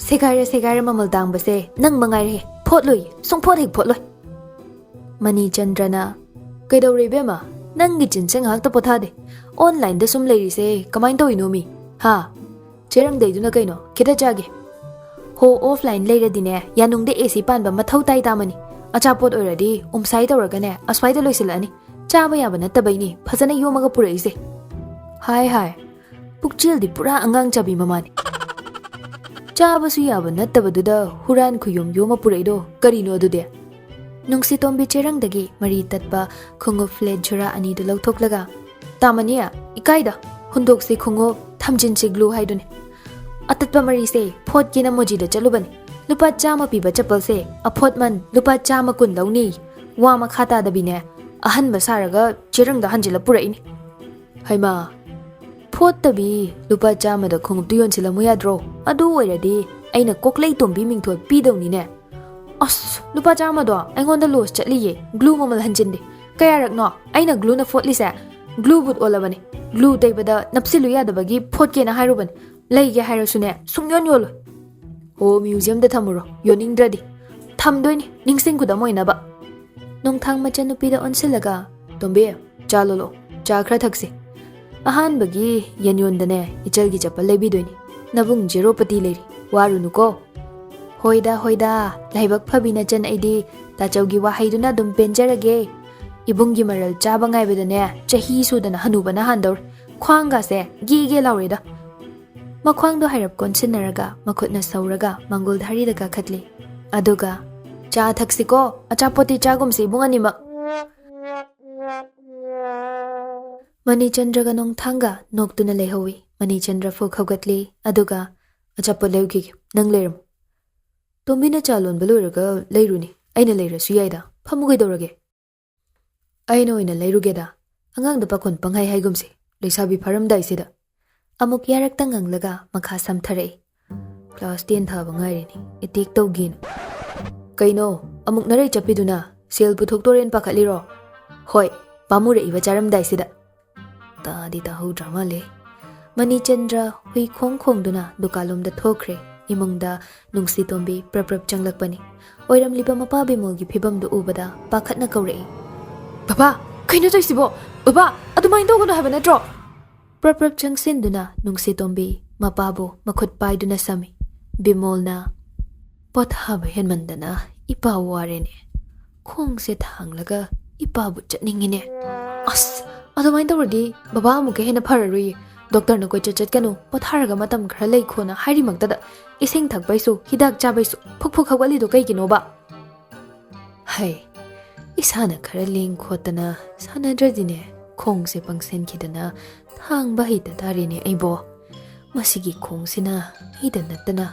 "ꯁꯦꯒꯥꯏꯔꯦ, ꯁꯦꯒꯥꯏꯔꯦ, ꯃꯃꯜ ꯇꯥꯡꯕꯁꯦ ꯅꯪ ꯃꯉꯥꯏꯔꯦ꯫ ꯐꯣꯠꯂꯣꯏ, ꯁꯨꯡꯐꯣꯠ ꯍꯦꯛ ꯐꯣꯠꯂꯣꯏ꯫" ꯃꯅꯤꯆꯟꯗ꯭ꯔꯅ, "ꯀꯩꯗꯧꯔꯦ ꯏꯕꯦꯝꯃ? ꯅꯪꯒꯤ ꯆꯤꯟꯁꯦ ꯉꯥꯏꯍꯥꯛꯇ ꯄꯣꯊꯥꯗꯦ꯫ ꯑꯣꯟꯂꯥꯏꯟꯗ ꯁꯨꯝ ꯂꯩꯔꯤꯁꯦ ꯀꯃꯥꯏꯅ ꯇꯧꯔꯤꯅꯣ ꯃꯤ? ꯍꯥ? ꯆꯦꯔꯪꯗꯩꯗꯨꯅ ꯀꯩꯅꯣ? ꯈꯤꯇ ꯆꯥꯒꯦ꯫" "ꯍꯣ, ꯑꯣꯐꯂꯥꯏꯟ ꯂꯩꯔꯗꯤꯅꯦ, ꯌꯥꯅꯨꯡꯗ ꯑꯦ ꯁꯤ ꯄꯥꯟꯕ ꯃꯊꯧ ꯇꯥꯏ ꯇꯥꯃꯅꯤ꯫ ꯑꯆꯥꯄꯣꯠ ꯑꯣꯏꯔꯗꯤ ꯎꯝꯁꯥꯏ ꯇꯧꯔꯒꯅꯦ, ꯑꯁ꯭ꯋꯥꯏꯗ ꯂꯣꯏꯁꯤꯜꯂꯛꯑꯅꯤ꯫ ꯆꯥꯕ ꯌꯥꯕ ꯅꯠꯇꯕꯩꯅꯤ ꯐꯖꯅ ꯌꯣꯝꯃꯒ ꯄꯨꯔꯛꯏꯁꯦ꯫" ꯍꯥꯏ ꯍꯥꯏ, ꯄꯨꯛꯆꯦꯜꯗꯤ ꯄꯨꯔꯥ ꯑꯉꯥꯡ ꯆꯥꯕꯤ ꯃꯃꯥꯅꯤ꯫ ꯆꯥꯕꯁꯨ ꯌꯥꯕ ꯅꯠꯇꯕꯗꯨꯗ ꯍꯨꯔꯥꯟ ꯈꯨꯌꯣꯝ ꯌꯣꯝꯃ ꯄꯨꯔꯛꯏꯗꯣ ꯀꯔꯤꯅꯣ ꯑꯗꯨꯗꯤ? ꯅꯨꯡꯁꯤꯇꯣꯝꯕꯤ ꯆꯦꯔꯪꯗꯒꯤ ꯃꯔꯤ ꯇꯠꯄ ꯈꯣꯡꯎꯞ ꯐ꯭ꯂꯦꯠ ꯖꯨꯔꯥ ꯑꯅꯤꯗꯨ ꯂꯧꯊꯣꯛꯂꯒ, "ꯇꯥꯃꯅꯤ, ꯏꯀꯥꯏꯗ, ꯍꯨꯟꯗꯣꯛꯁꯤ ꯈꯣꯡꯎꯞ, ꯊꯝꯖꯤꯟꯁꯤ ꯒ꯭ꯂꯨ ꯍꯥꯏꯗꯨꯅꯤ꯫ ꯑꯇꯠꯄ ꯃꯔꯤꯁꯦ ꯐꯣꯠꯀꯦꯅ ꯃꯣꯖꯤꯗ ꯆꯠꯂꯨꯕꯅꯤ꯫ ꯂꯨꯄꯥ ꯆꯥꯝꯃ ꯄꯤꯕ ꯆꯄꯜꯁꯦ ꯑꯐꯣꯠꯃꯟ ꯂꯨꯄꯥ ꯆꯥꯝꯃ ꯀꯨꯟ ꯂꯧꯅꯤ꯫ ꯋꯥ ꯃꯈꯥ ꯇꯥꯗꯕꯤꯅꯦ, ꯑꯍꯟꯕ ꯁꯥꯔꯒ ꯆꯦꯔꯪꯗ ꯍꯟꯖꯤꯜꯂ ꯄꯨꯔꯛꯏꯅꯤ꯫" "ꯍꯩꯃꯥ, ꯐꯣꯠꯇꯕꯤ ꯂꯨꯄꯥ ꯆꯥꯝꯃꯗ ꯈꯣꯡꯎꯞꯇꯨ ꯌꯣꯟꯁꯤꯜꯂꯝꯃꯨ ꯌꯥꯗ꯭ꯔꯣ? ꯑꯗꯨ ꯑꯣꯏꯔꯗꯤ ꯑꯩꯅ ꯀꯣꯛꯂꯩ ꯇꯣꯝꯕꯤ ꯃꯤꯡꯊꯣꯜ ꯄꯤꯗꯧꯅꯤꯅꯦ꯫ ꯑꯁ, ꯂꯨꯄꯥ ꯆꯥꯝꯃꯗꯣ ꯑꯩꯉꯣꯟꯗ ꯂꯣꯁ ꯆꯠꯂꯤꯌꯦ꯫ ꯒ꯭ꯂꯨ ꯃꯃꯜ ꯍꯟꯖꯤꯟꯗꯦ꯫ ꯀꯌꯥꯔꯛꯅꯣ ꯑꯩꯅ ꯒ꯭ꯂꯨꯅ ꯐꯣꯠꯂꯤꯁꯦ? ꯒ꯭ꯂꯨ ꯕꯨꯠ ꯑꯣꯜꯂꯕꯅꯤ꯫ ꯒ꯭ꯂꯨ ꯇꯩꯕꯗ ꯅꯞꯁꯤꯜꯂꯨ ꯌꯥꯗꯕꯒꯤ ꯐꯣꯠꯀꯦꯅ ꯍꯥꯏꯔꯨꯕꯅꯤ꯫ ꯂꯩꯒꯦ ꯍꯥꯏꯔꯁꯨꯅꯦ, ꯁꯨꯡꯌꯣꯟ ꯌꯣꯜꯂꯣꯏ꯫ ꯑꯣ, ꯃ꯭ꯌꯨꯖꯤꯌꯝꯗ ꯊꯝꯃꯨꯔꯣ, ꯌꯣꯟꯅꯤꯡꯗ꯭ꯔꯗꯤ꯫ ꯊꯝꯗꯣꯏꯅꯤ, ꯅꯤꯡꯁꯤꯡ ꯈꯨꯗꯝ ꯑꯣꯏꯅꯕ꯫ ꯅꯣꯡꯊꯥꯡ ꯃꯆꯟꯅꯨꯄꯤꯗ ꯑꯣꯟꯁꯤꯜꯂꯒ, "ꯇꯣꯝꯕꯤ, ꯆꯥ ꯂꯣꯜꯂꯣ, ꯆꯥ ꯈꯔ ꯊꯛꯁꯤ꯫ ꯑꯍꯥꯟꯕꯒꯤ ꯌꯦꯟ ꯌꯣꯟꯗꯅꯦ ꯏꯆꯜꯒꯤ ꯆꯄꯜ ꯂꯩꯕꯤꯗꯣꯏꯅꯤ꯫ ꯅꯕꯨꯡ ꯖꯦꯔꯣ ꯄꯇꯤ ꯂꯩꯔꯤ, ꯋꯥꯔꯨꯅꯨꯀꯣ꯫" "ꯍꯣꯏꯗ, ꯍꯣꯏꯗ, ꯂꯥꯏꯕꯛ ꯐꯕꯤ ꯅꯆꯟ ꯑꯩꯗꯤ ꯇꯥꯆꯧꯒꯤ ꯋꯥꯍꯩꯗꯨꯅ ꯑꯗꯨꯝ ꯄꯦꯟꯖꯔꯒꯦ꯫ ꯏꯕꯨꯡꯒꯤ ꯃꯔꯜ ꯆꯥꯕ ꯉꯥꯏꯕꯗꯅꯦ ꯆꯍꯤ ꯁꯨꯗꯅ ꯍꯅꯨꯕꯅ ꯍꯥꯟꯗꯧꯔꯦ꯫ ꯈ꯭ꯋꯥꯡꯒꯥꯁꯦ ꯒꯦ ꯒꯦ ꯂꯥꯎꯔꯦꯗ꯫" ꯃꯈ꯭ꯋꯥꯡꯗꯣ ꯍꯥꯏꯔꯞ ꯀꯣꯟꯁꯤꯟꯅꯔꯒ ꯃꯈꯨꯠꯅ ꯁꯧꯔꯒ ꯃꯪꯒꯣꯜ ꯙꯥꯔꯤꯗ ꯀꯥꯈꯠꯂꯤ꯫ ꯑꯗꯨꯒ, "ꯆꯥ ꯊꯛꯁꯤꯀꯣ, ꯑꯆꯥꯄꯣꯠꯇꯤ ꯆꯥꯒꯨꯝꯁꯤ ꯏꯕꯨꯡ ꯑꯅꯤꯃꯛ꯫" ꯃꯅꯤꯆꯟꯗ꯭ꯔꯒ ꯅꯣꯡꯊꯥꯡꯒ ꯅꯣꯛꯇꯨꯅ ꯂꯩꯍꯧꯏ꯫ ꯃꯅꯤꯆꯟꯗ꯭ꯔ ꯐꯨꯛ ꯍꯧꯒꯠꯂꯤ, ꯑꯗꯨꯒ, "ꯑꯆꯥꯄꯣꯠ ꯂꯩꯔꯨꯈꯤꯒꯦ, ꯅꯪ ꯂꯩꯔꯝꯃꯨ꯫" "ꯇꯣꯝꯕꯤꯅ ꯆꯥ ꯂꯣꯟꯕ ꯂꯣꯏꯔꯒ ꯂꯩꯔꯨꯅꯤ, ꯑꯩꯅ ꯂꯩꯔꯁꯨ ꯌꯥꯏꯗ, ꯐꯝꯃꯨ ꯀꯩꯗꯧꯔꯒꯦ?" "ꯑꯩꯅ ꯑꯣꯏꯅ ꯂꯩꯔꯨꯒꯦꯗ, ꯑꯉꯥꯡꯗ ꯄꯥꯈꯣꯟ ꯄꯪꯍꯥꯏ ꯍꯥꯏꯒꯨꯝꯁꯤ, ꯂꯩꯁꯥꯕꯤ ꯐꯥꯔꯝꯗꯥꯏꯁꯤꯗ꯫" ꯑꯃꯨꯛ ꯌꯥꯔꯛꯇ ꯉꯪꯂꯒ ꯃꯈꯥ ꯁꯝꯊꯔꯛꯏ꯫ "ꯀ꯭ꯂꯥꯁ ꯇꯦꯟ ꯊꯥꯕ ꯉꯥꯏꯔꯤꯅꯤ, ꯑꯦꯇꯦꯛ ꯇꯧꯒꯦꯅ꯫" "ꯀꯩꯅꯣ, ꯑꯃꯨꯛ ꯅꯔꯩ ꯆꯠꯄꯤꯗꯨꯅ? ꯁꯦꯜ ꯄꯨꯊꯣꯛꯇꯣꯔꯦꯅ ꯄꯥꯈꯠꯂꯤꯔꯣ?" "ꯍꯣꯏ, ꯄꯥꯝꯃꯨꯔꯛꯏꯕ ꯆꯥꯔꯝꯗꯥꯏꯁꯤꯗ꯫" ꯇꯥꯗꯤ ꯇꯥꯍꯧꯗ꯭ꯔ ꯃꯥꯜꯂꯦ꯫ ꯃꯅꯤꯆꯟꯗ꯭ꯔ ꯍꯨꯏ ꯈꯣꯡ ꯈꯣꯡꯗꯨꯅ ꯗꯨꯀꯥꯟꯂꯣꯝꯗ ꯊꯣꯛꯈ꯭ꯔꯦ꯫ ꯏꯃꯨꯡꯗ ꯅꯨꯡꯁꯤꯇꯣꯝꯕꯤ ꯄ꯭ꯔꯞ ꯄ꯭ꯔꯞ ꯆꯪꯂꯛꯄꯅꯤ꯫ ꯑꯣꯏꯔꯝꯂꯤꯕ ꯃꯄꯥ ꯕꯤꯃꯣꯜꯒꯤ ꯐꯤꯕꯝꯗꯨ ꯎꯕꯗ ꯄꯥꯈꯠꯅ ꯀꯧꯔꯛꯏ, "ꯕꯕꯥ, ꯀꯩꯅꯣ ꯇꯧꯔꯤꯁꯤꯕꯣ? ꯕꯕꯥ, ꯑꯗꯨꯃꯥꯏꯅ ꯇꯧꯒꯅꯨ ꯍꯥꯏꯕ ꯅꯠꯇ꯭ꯔꯣ?" ꯄ꯭ꯔꯞ ꯄ꯭ꯔꯞ ꯆꯪꯁꯤꯟꯗꯨꯅ ꯅꯨꯡꯁꯤꯇꯣꯝꯕꯤ ꯃꯄꯥꯕꯨ ꯃꯈꯨꯠ ꯄꯥꯏꯗꯨꯅ ꯁꯝꯃꯤ꯫ ꯕꯤꯃꯣꯜꯅ, "ꯄꯣꯊꯥꯕ ꯍꯦꯟꯃꯟꯗꯅ ꯏꯄꯥ ꯋꯥꯔꯦꯅꯦ꯫ ꯈꯣꯡꯁꯦ ꯊꯥꯡꯂꯒ ꯏꯄꯥꯕꯨ ꯆꯠꯅꯤꯡꯉꯤꯅꯦ꯫" "ꯑꯁ, ꯑꯗꯨꯃꯥꯏꯅ ꯇꯧꯔꯗꯤ ꯕꯕꯥ ꯑꯃꯨꯛꯀ ꯍꯦꯟꯅ ꯐꯔꯔꯣꯏꯌꯦ꯫ ꯗꯣꯛꯇꯔꯅ ꯀꯣꯏꯆꯠ ꯆꯠꯀꯅꯨ, ꯄꯣꯊꯥꯔꯒ ꯃꯇꯝ ꯈꯔ ꯂꯩꯈꯣꯅ ꯍꯥꯏꯔꯤꯃꯛꯇꯗ ꯏꯁꯤꯡ ꯊꯛꯄꯩꯁꯨ, ꯍꯤꯗꯥꯛ ꯆꯥꯕꯩꯁꯨ ꯐꯨꯛ ꯐꯨꯛ ꯍꯧꯒꯠꯂꯤꯗꯣ ꯀꯩꯒꯤꯅꯣꯕ?" "ꯍꯩ, ꯏꯁꯥꯅ ꯈꯔ ꯂꯦꯡ ꯈꯣꯠꯇꯅ ꯁꯥꯟꯅꯗ꯭ꯔꯗꯤꯅꯦ, ꯈꯣꯡꯁꯦ ꯄꯪꯁꯦꯟꯈꯤꯗꯅ ꯊꯥꯡꯕ ꯍꯩꯇ ꯇꯥꯔꯦꯅꯦ ꯑꯩꯕꯣ꯫ ꯃꯁꯤꯒꯤ ꯈꯣꯡꯁꯤꯅ ꯑꯩꯗ ꯅꯠꯇꯅ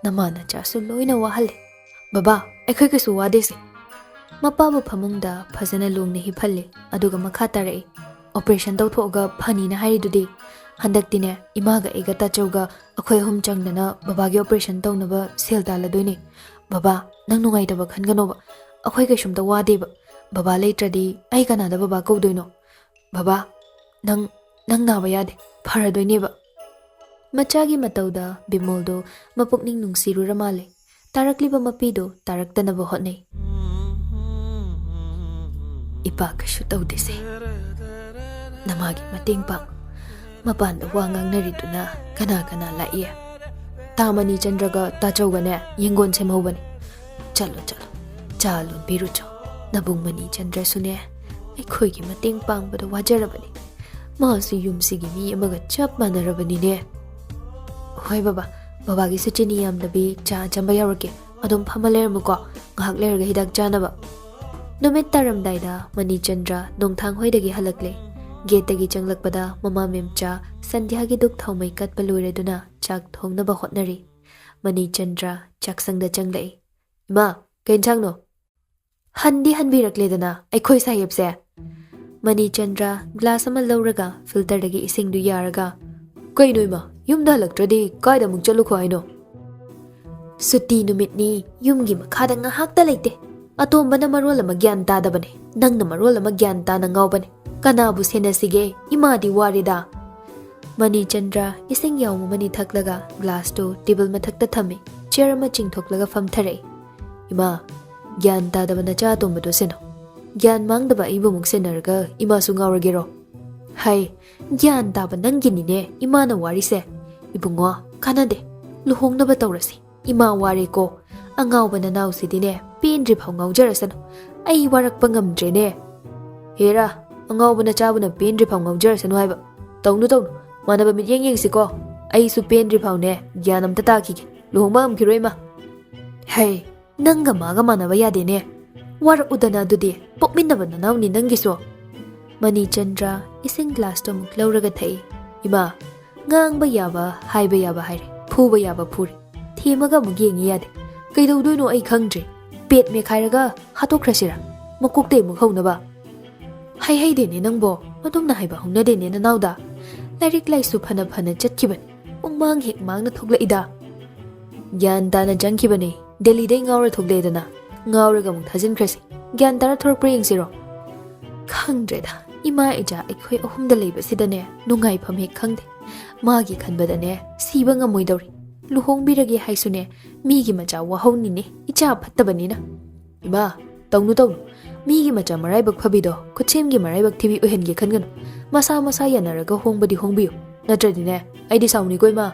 ꯅꯃꯥ ꯅꯆꯥꯁꯨ ꯂꯣꯏꯅ ꯋꯥꯍꯜꯂꯦ꯫ ꯕꯕꯥ, ꯑꯩꯈꯣꯏ ꯀꯩꯁꯨ ꯋꯥꯗꯦꯁꯦ꯫" ꯃꯄꯥꯕꯨ ꯐꯃꯨꯡꯗ ꯐꯖꯅ ꯂꯣꯡꯅ ꯍꯤꯞꯍꯜꯂꯦ, ꯑꯗꯨꯒ ꯃꯈꯥ ꯇꯥꯔꯛꯏ, "ꯑꯣꯄꯔꯦꯁꯟ ꯇꯧꯊꯣꯛꯑꯒ ꯐꯅꯤꯅ ꯍꯥꯏꯔꯤꯗꯨꯗꯤ? ꯍꯟꯗꯛꯇꯤꯅꯦ, ꯏꯃꯥꯒ ꯑꯩꯒ ꯇꯥꯆꯧꯒ ꯑꯩꯈꯣꯏ ꯑꯍꯨꯝ ꯆꯪꯗꯅ ꯕꯕꯥꯒꯤ ꯑꯣꯄꯔꯦꯁꯟ ꯇꯧꯅꯕ ꯁꯦꯜ ꯇꯥꯜꯂꯗꯣꯏꯅꯦ꯫ "ꯕꯕꯥ, ꯅꯪ ꯅꯨꯡꯉꯥꯏꯇꯕ ꯈꯟꯒꯅꯣꯕ꯫ ꯑꯩꯈꯣꯏ ꯀꯩꯁꯨꯝꯇ ꯋꯥꯗꯦꯕ꯫ ꯕꯕꯥ ꯂꯩꯇ꯭ꯔꯗꯤ ꯑꯩ ꯀꯅꯥꯗ ꯕꯕꯥ ꯀꯧꯗꯣꯏꯅꯣ? ꯕꯕꯥ, ꯅꯪ, ꯅꯪ ꯅꯥꯕ ꯌꯥꯗꯦ꯫ ꯐꯔꯗꯣꯏꯅꯦꯕ꯫" ꯃꯆꯥꯒꯤ ꯃꯇꯧꯗ ꯕꯤꯃꯣꯜꯗꯣ ꯃꯄꯨꯛꯅꯤꯡ ꯅꯨꯡꯁꯤꯔꯨꯔ ꯃꯥꯜꯂꯦ꯫ ꯇꯥꯔꯛꯂꯤꯕ ꯃꯄꯤꯗꯣ ꯇꯥꯔꯛꯇꯅꯕ ꯍꯣꯠꯅꯩ꯫ "ꯏꯄꯥ ꯀꯩꯁꯨ ꯇꯧꯗꯦꯁꯦ꯫ ꯅꯃꯥꯒꯤ ꯃꯇꯦꯡ ꯄꯥꯡ꯫" ꯃꯄꯥꯟꯗ ꯋꯥ ꯉꯥꯡꯅꯔꯤꯗꯨꯅ ꯀꯅꯥ ꯀꯅꯥ ꯂꯥꯛꯏ? "ꯇꯥ ꯃꯅꯤꯆꯟꯗ꯭ꯔꯒ ꯇꯥꯆꯧꯒꯅꯦ ꯌꯦꯡꯒꯣꯟ ꯁꯦꯝꯍꯧꯕꯅꯤ꯫ ꯆꯠꯂꯣ, ꯆꯠꯂꯣ, ꯆꯥ ꯂꯣꯟꯕꯤꯔꯨꯆꯣ꯫ ꯅꯕꯨꯡ ꯃꯅꯤꯆꯟꯗ꯭ꯔꯁꯨꯅꯦ ꯑꯩꯈꯣꯏꯒꯤ ꯃꯇꯦꯡ ꯄꯥꯡꯕꯗ ꯋꯥꯖꯔꯕꯅꯤ꯫ ꯃꯥꯁꯨ ꯌꯨꯝꯁꯤꯒꯤ ꯃꯤ ꯑꯃꯒ ꯆꯞ ꯃꯥꯟꯅꯔꯕꯅꯤꯅꯦ꯫" "ꯍꯣꯏ ꯕꯕꯥ, ꯕꯕꯥꯒꯤꯁꯨ ꯆꯤꯅꯤ ꯌꯥꯝꯗꯕꯤ ꯆꯥ ꯑꯆꯝꯕ ꯌꯥꯎꯔꯛꯀꯦ꯫ ꯑꯗꯨꯝ ꯐꯝꯃ ꯂꯩꯔꯝꯃꯨꯀꯣ, ꯉꯥꯏꯍꯥꯛ ꯂꯩꯔꯒ ꯍꯤꯗꯥꯛ ꯆꯥꯅꯕ꯫" ꯅꯨꯃꯤꯠ ꯇꯥꯔꯝꯗꯥꯏꯗ ꯃꯅꯤꯆꯟꯗ꯭ꯔ ꯅꯣꯡꯊꯥꯡ ꯍꯣꯏꯗꯒꯤ ꯍꯜꯂꯛꯂꯦ꯫ ꯒꯦꯠꯇꯒꯤ ꯆꯪꯂꯛꯄꯗ ꯃꯃꯥ ꯃꯦꯝꯆꯥ ꯁꯟꯙ꯭ꯌꯥꯒꯤ ꯙꯨꯛ ꯊꯥꯎꯃꯩ ꯀꯠꯄ ꯂꯣꯏꯔꯗꯨꯅ ꯆꯥꯛ ꯊꯣꯡꯅꯕ ꯍꯣꯠꯅꯔꯤ꯫ ꯃꯅꯤꯆꯟꯗ꯭ꯔ ꯆꯥꯛꯁꯪꯗ ꯆꯪꯂꯛꯏ꯫ "ꯏꯃꯥ, ꯀꯩ ꯏꯟꯁꯥꯡꯅꯣ?" "ꯍꯟꯗꯤ ꯍꯟꯕꯤꯔꯛꯂꯦꯗꯅ ꯑꯩꯈꯣꯏ ꯁꯥꯍꯦꯕꯁꯦ꯫" ꯃꯅꯤꯆꯟꯗ꯭ꯔ ꯒ꯭ꯂꯥꯁ ꯑꯃ ꯂꯧꯔꯒ ꯐꯤꯜꯇꯔꯗꯒꯤ ꯏꯁꯤꯡꯗꯨ ꯌꯥꯔꯒ, "ꯀꯩꯅꯣ ꯏꯃꯥ, ꯌꯨꯝꯗ ꯍꯜꯂꯛꯇ꯭ꯔꯗꯤ ꯀꯥꯏꯗ ꯑꯃꯨꯛ ꯆꯠꯂꯨꯈꯣ ꯍꯥꯏꯅꯣ?" "ꯁꯨꯇꯤ ꯅꯨꯃꯤꯠꯅꯤ, ꯌꯨꯝꯒꯤ ꯃꯈꯥꯗ ꯉꯥꯏꯍꯥꯛꯇ ꯂꯩꯇꯦ꯫ ꯑꯇꯣꯝꯕꯅ ꯃꯔꯣꯜ ꯑꯃ ꯒ꯭ꯌꯥꯟ ꯇꯥꯗꯕꯅꯦ, ꯅꯪꯅ ꯃꯔꯣꯜ ꯑꯃ ꯒ꯭ꯌꯥꯟ ꯇꯥꯅ ꯉꯥꯎꯕꯅꯦ꯫ ꯀꯅꯥꯕꯨ ꯁꯦꯟꯅꯁꯤꯒꯦ? ꯏꯃꯥꯗꯤ ꯋꯥꯔꯦꯗ꯫" ꯃꯅꯤꯆꯟꯗ꯭ꯔ ꯏꯁꯤꯡ ꯌꯥꯎꯝ ꯑꯃꯅꯤ ꯊꯛꯂꯒ ꯒ꯭ꯂꯥꯁꯇꯨ ꯇꯦꯕꯜ ꯃꯊꯛꯇ ꯊꯝꯃꯤ, ꯆꯤꯌꯔ ꯑꯃ ꯆꯤꯡꯊꯣꯛꯂꯒ ꯐꯝꯊꯔꯛꯏ꯫ "ꯏꯃꯥ, ꯒ꯭ꯌꯥꯟ ꯇꯥꯗꯕ ꯅꯆꯥ ꯑꯇꯣꯝꯕꯗꯣ ꯁꯦꯟꯅꯧ꯫ ꯒ꯭ꯌꯥꯟ ꯃꯥꯡꯗꯕ ꯑꯩꯕꯨ ꯑꯃꯨꯛ ꯁꯦꯟꯅꯔꯒ ꯏꯃꯥꯁꯨ ꯉꯥꯎꯔꯒꯦꯔꯣ?" "ꯍꯥꯏ, ꯒ꯭ꯌꯥꯟ ꯇꯥꯕ ꯅꯪꯒꯤꯅꯤꯅꯦ ꯏꯃꯥꯅ ꯋꯥꯔꯤꯁꯦ꯫ ꯏꯕꯨꯡꯉꯣ, ꯀꯥꯟꯅꯗꯦ, ꯂꯨꯍꯣꯡꯅꯕ ꯇꯧꯔꯁꯤ꯫ ꯏꯃꯥ ꯋꯥꯔꯦꯀꯣ꯫ ꯑꯉꯥꯎꯕ ꯅꯅꯥꯎꯁꯤꯗꯤꯅꯦ ꯄꯦꯟꯗ꯭ꯔꯤꯐꯥꯎ ꯉꯥꯎꯖꯔꯁꯅꯨ꯫ ꯑꯩ ꯋꯥꯔꯛꯄ ꯉꯝꯗ꯭ꯔꯦꯅꯦ꯫" "ꯍꯦꯔꯥ, ꯑꯉꯥꯎꯕ ꯅꯆꯥꯕꯨꯅ ꯄꯦꯟꯗ꯭ꯔꯤꯐꯥꯎ ꯉꯥꯎꯖꯔꯁꯅꯨ ꯍꯥꯏꯕ? ꯇꯧꯅꯨ, ꯇꯧꯅꯨ, ꯃꯥꯟꯅꯕ ꯃꯤꯠꯌꯦꯡ ꯌꯦꯡꯁꯤꯀꯣ꯫ ꯑꯩꯁꯨ ꯄꯦꯟꯗ꯭ꯔꯤꯐꯥꯎꯅꯦ ꯒ꯭ꯌꯥꯟ ꯑꯝꯇ ꯇꯥꯈꯤꯒꯦ꯫ ꯂꯨꯍꯣꯡꯕ ꯉꯝꯈꯤꯔꯣꯏ ꯏꯃꯥ꯫" "ꯍꯩ, ꯅꯪꯒ ꯃꯥꯒ ꯃꯥꯟꯅꯕ ꯌꯥꯗꯦꯅꯦ꯫ ꯋꯥꯔꯛꯎꯗꯅ ꯑꯗꯨꯗꯤ, ꯄꯣꯛꯃꯤꯟꯅꯕ ꯅꯅꯥꯎꯅꯤ ꯅꯪꯒꯤꯁꯨ꯫" ꯃꯅꯤꯆꯟꯗ꯭ꯔ ꯏꯁꯤꯡ ꯒ꯭ꯂꯥꯁꯇꯣ ꯑꯃꯨꯛ ꯂꯧꯔꯒ ꯊꯛꯏ꯫ "ꯏꯃꯥ, ꯉꯥꯡꯕ ꯌꯥꯕ, ꯍꯥꯏꯕ ꯌꯥꯕ ꯍꯥꯏꯔꯦ, ꯐꯨꯕ ꯌꯥꯕ ꯐꯨꯔꯦ, ꯊꯦꯝꯃꯒ ꯑꯃꯨꯛ ꯌꯦꯡꯉꯤ ꯌꯥꯗꯦ꯫ ꯀꯩꯗꯧꯗꯣꯏꯅꯣ ꯑꯩ ꯈꯪꯗ꯭ꯔꯦ꯫ ꯄꯦꯠ ꯃꯦꯈꯥꯏꯔꯒ ꯍꯥꯠꯇꯣꯛꯈ꯭ꯔꯁꯤꯔꯥ? ꯃꯀꯣꯛꯇꯩ ꯑꯃꯨꯛ ꯍꯧꯅꯕ?" "ꯍꯩ ꯍꯩꯗꯦꯅꯦ ꯅꯪꯕꯣ, ꯑꯗꯨꯝꯅ ꯍꯥꯏꯕ ꯍꯧꯅꯗꯦꯅꯦ ꯅꯅꯥꯎꯗ꯫ ꯂꯥꯏꯔꯤꯛ ꯂꯥꯏꯁꯨ ꯐꯅ ꯐꯅ ꯆꯠꯈꯤꯕꯅꯤ, ꯄꯨꯡꯃꯥꯡ ꯍꯦꯛ ꯃꯥꯡꯅ ꯊꯣꯛꯂꯛꯏꯗ꯫" "ꯒ꯭ꯌꯥꯟ ꯇꯥꯅ ꯆꯪꯈꯤꯕꯅꯦ, ꯗꯦꯜꯂꯤꯗꯩ ꯉꯥꯎꯔ ꯊꯣꯛꯂꯛꯑꯦꯗꯅ, ꯉꯥꯎꯔꯒ ꯑꯃꯨꯛ ꯊꯥꯖꯤꯟꯈ꯭ꯔꯁꯤ꯫ ꯒ꯭ꯌꯥꯟ ꯇꯥꯔ ꯊꯣꯔꯛꯄ꯭ꯔꯥ ꯌꯦꯡꯁꯤꯔꯣ? ꯈꯪꯗ꯭ꯔꯦꯗ, ꯏꯃꯥ ꯏꯆꯥ ꯑꯩꯈꯣꯏ ꯑꯍꯨꯝꯗ ꯂꯩꯕꯁꯤꯗꯅꯦ ꯅꯨꯡꯉꯥꯏꯐꯝ ꯍꯦꯛ ꯈꯪꯗꯦ꯫ ꯃꯥꯒꯤ ꯈꯟꯕꯗꯅꯦ ꯁꯤꯕ ꯉꯝꯃꯣꯏꯗꯧꯔꯤ꯫ ꯂꯨꯍꯣꯡꯕꯤꯔꯒꯦ ꯍꯥꯏꯁꯨꯅꯦ ꯃꯤꯒꯤ ꯃꯆꯥ ꯋꯥꯍꯧꯅꯤꯅꯦ, ꯏꯆꯥ ꯐꯠꯇꯕꯅꯤꯅ꯫ ꯏꯃꯥ, ꯇꯧꯅꯨ ꯇꯧꯅꯨ꯫ ꯃꯤꯒꯤ ꯃꯆꯥ ꯃꯔꯥꯏꯕꯛ ꯐꯕꯤꯗꯣ ꯈꯨꯠꯁꯦꯝꯒꯤ ꯃꯔꯥꯏꯕꯛ ꯊꯤꯕꯤ ꯑꯣꯏꯍꯟꯒꯦ ꯈꯟꯒꯅꯨ꯫ ꯃꯁꯥ ꯃꯁꯥ ꯌꯥꯅꯔꯒ ꯍꯣꯡꯕꯗꯤ ꯍꯣꯡꯕꯤꯌꯨ, ꯅꯠꯇ꯭ꯔꯗꯤꯅꯦ ꯑꯩꯗꯤ ꯁꯥꯎꯅꯤꯀꯣ ꯏꯃꯥ꯫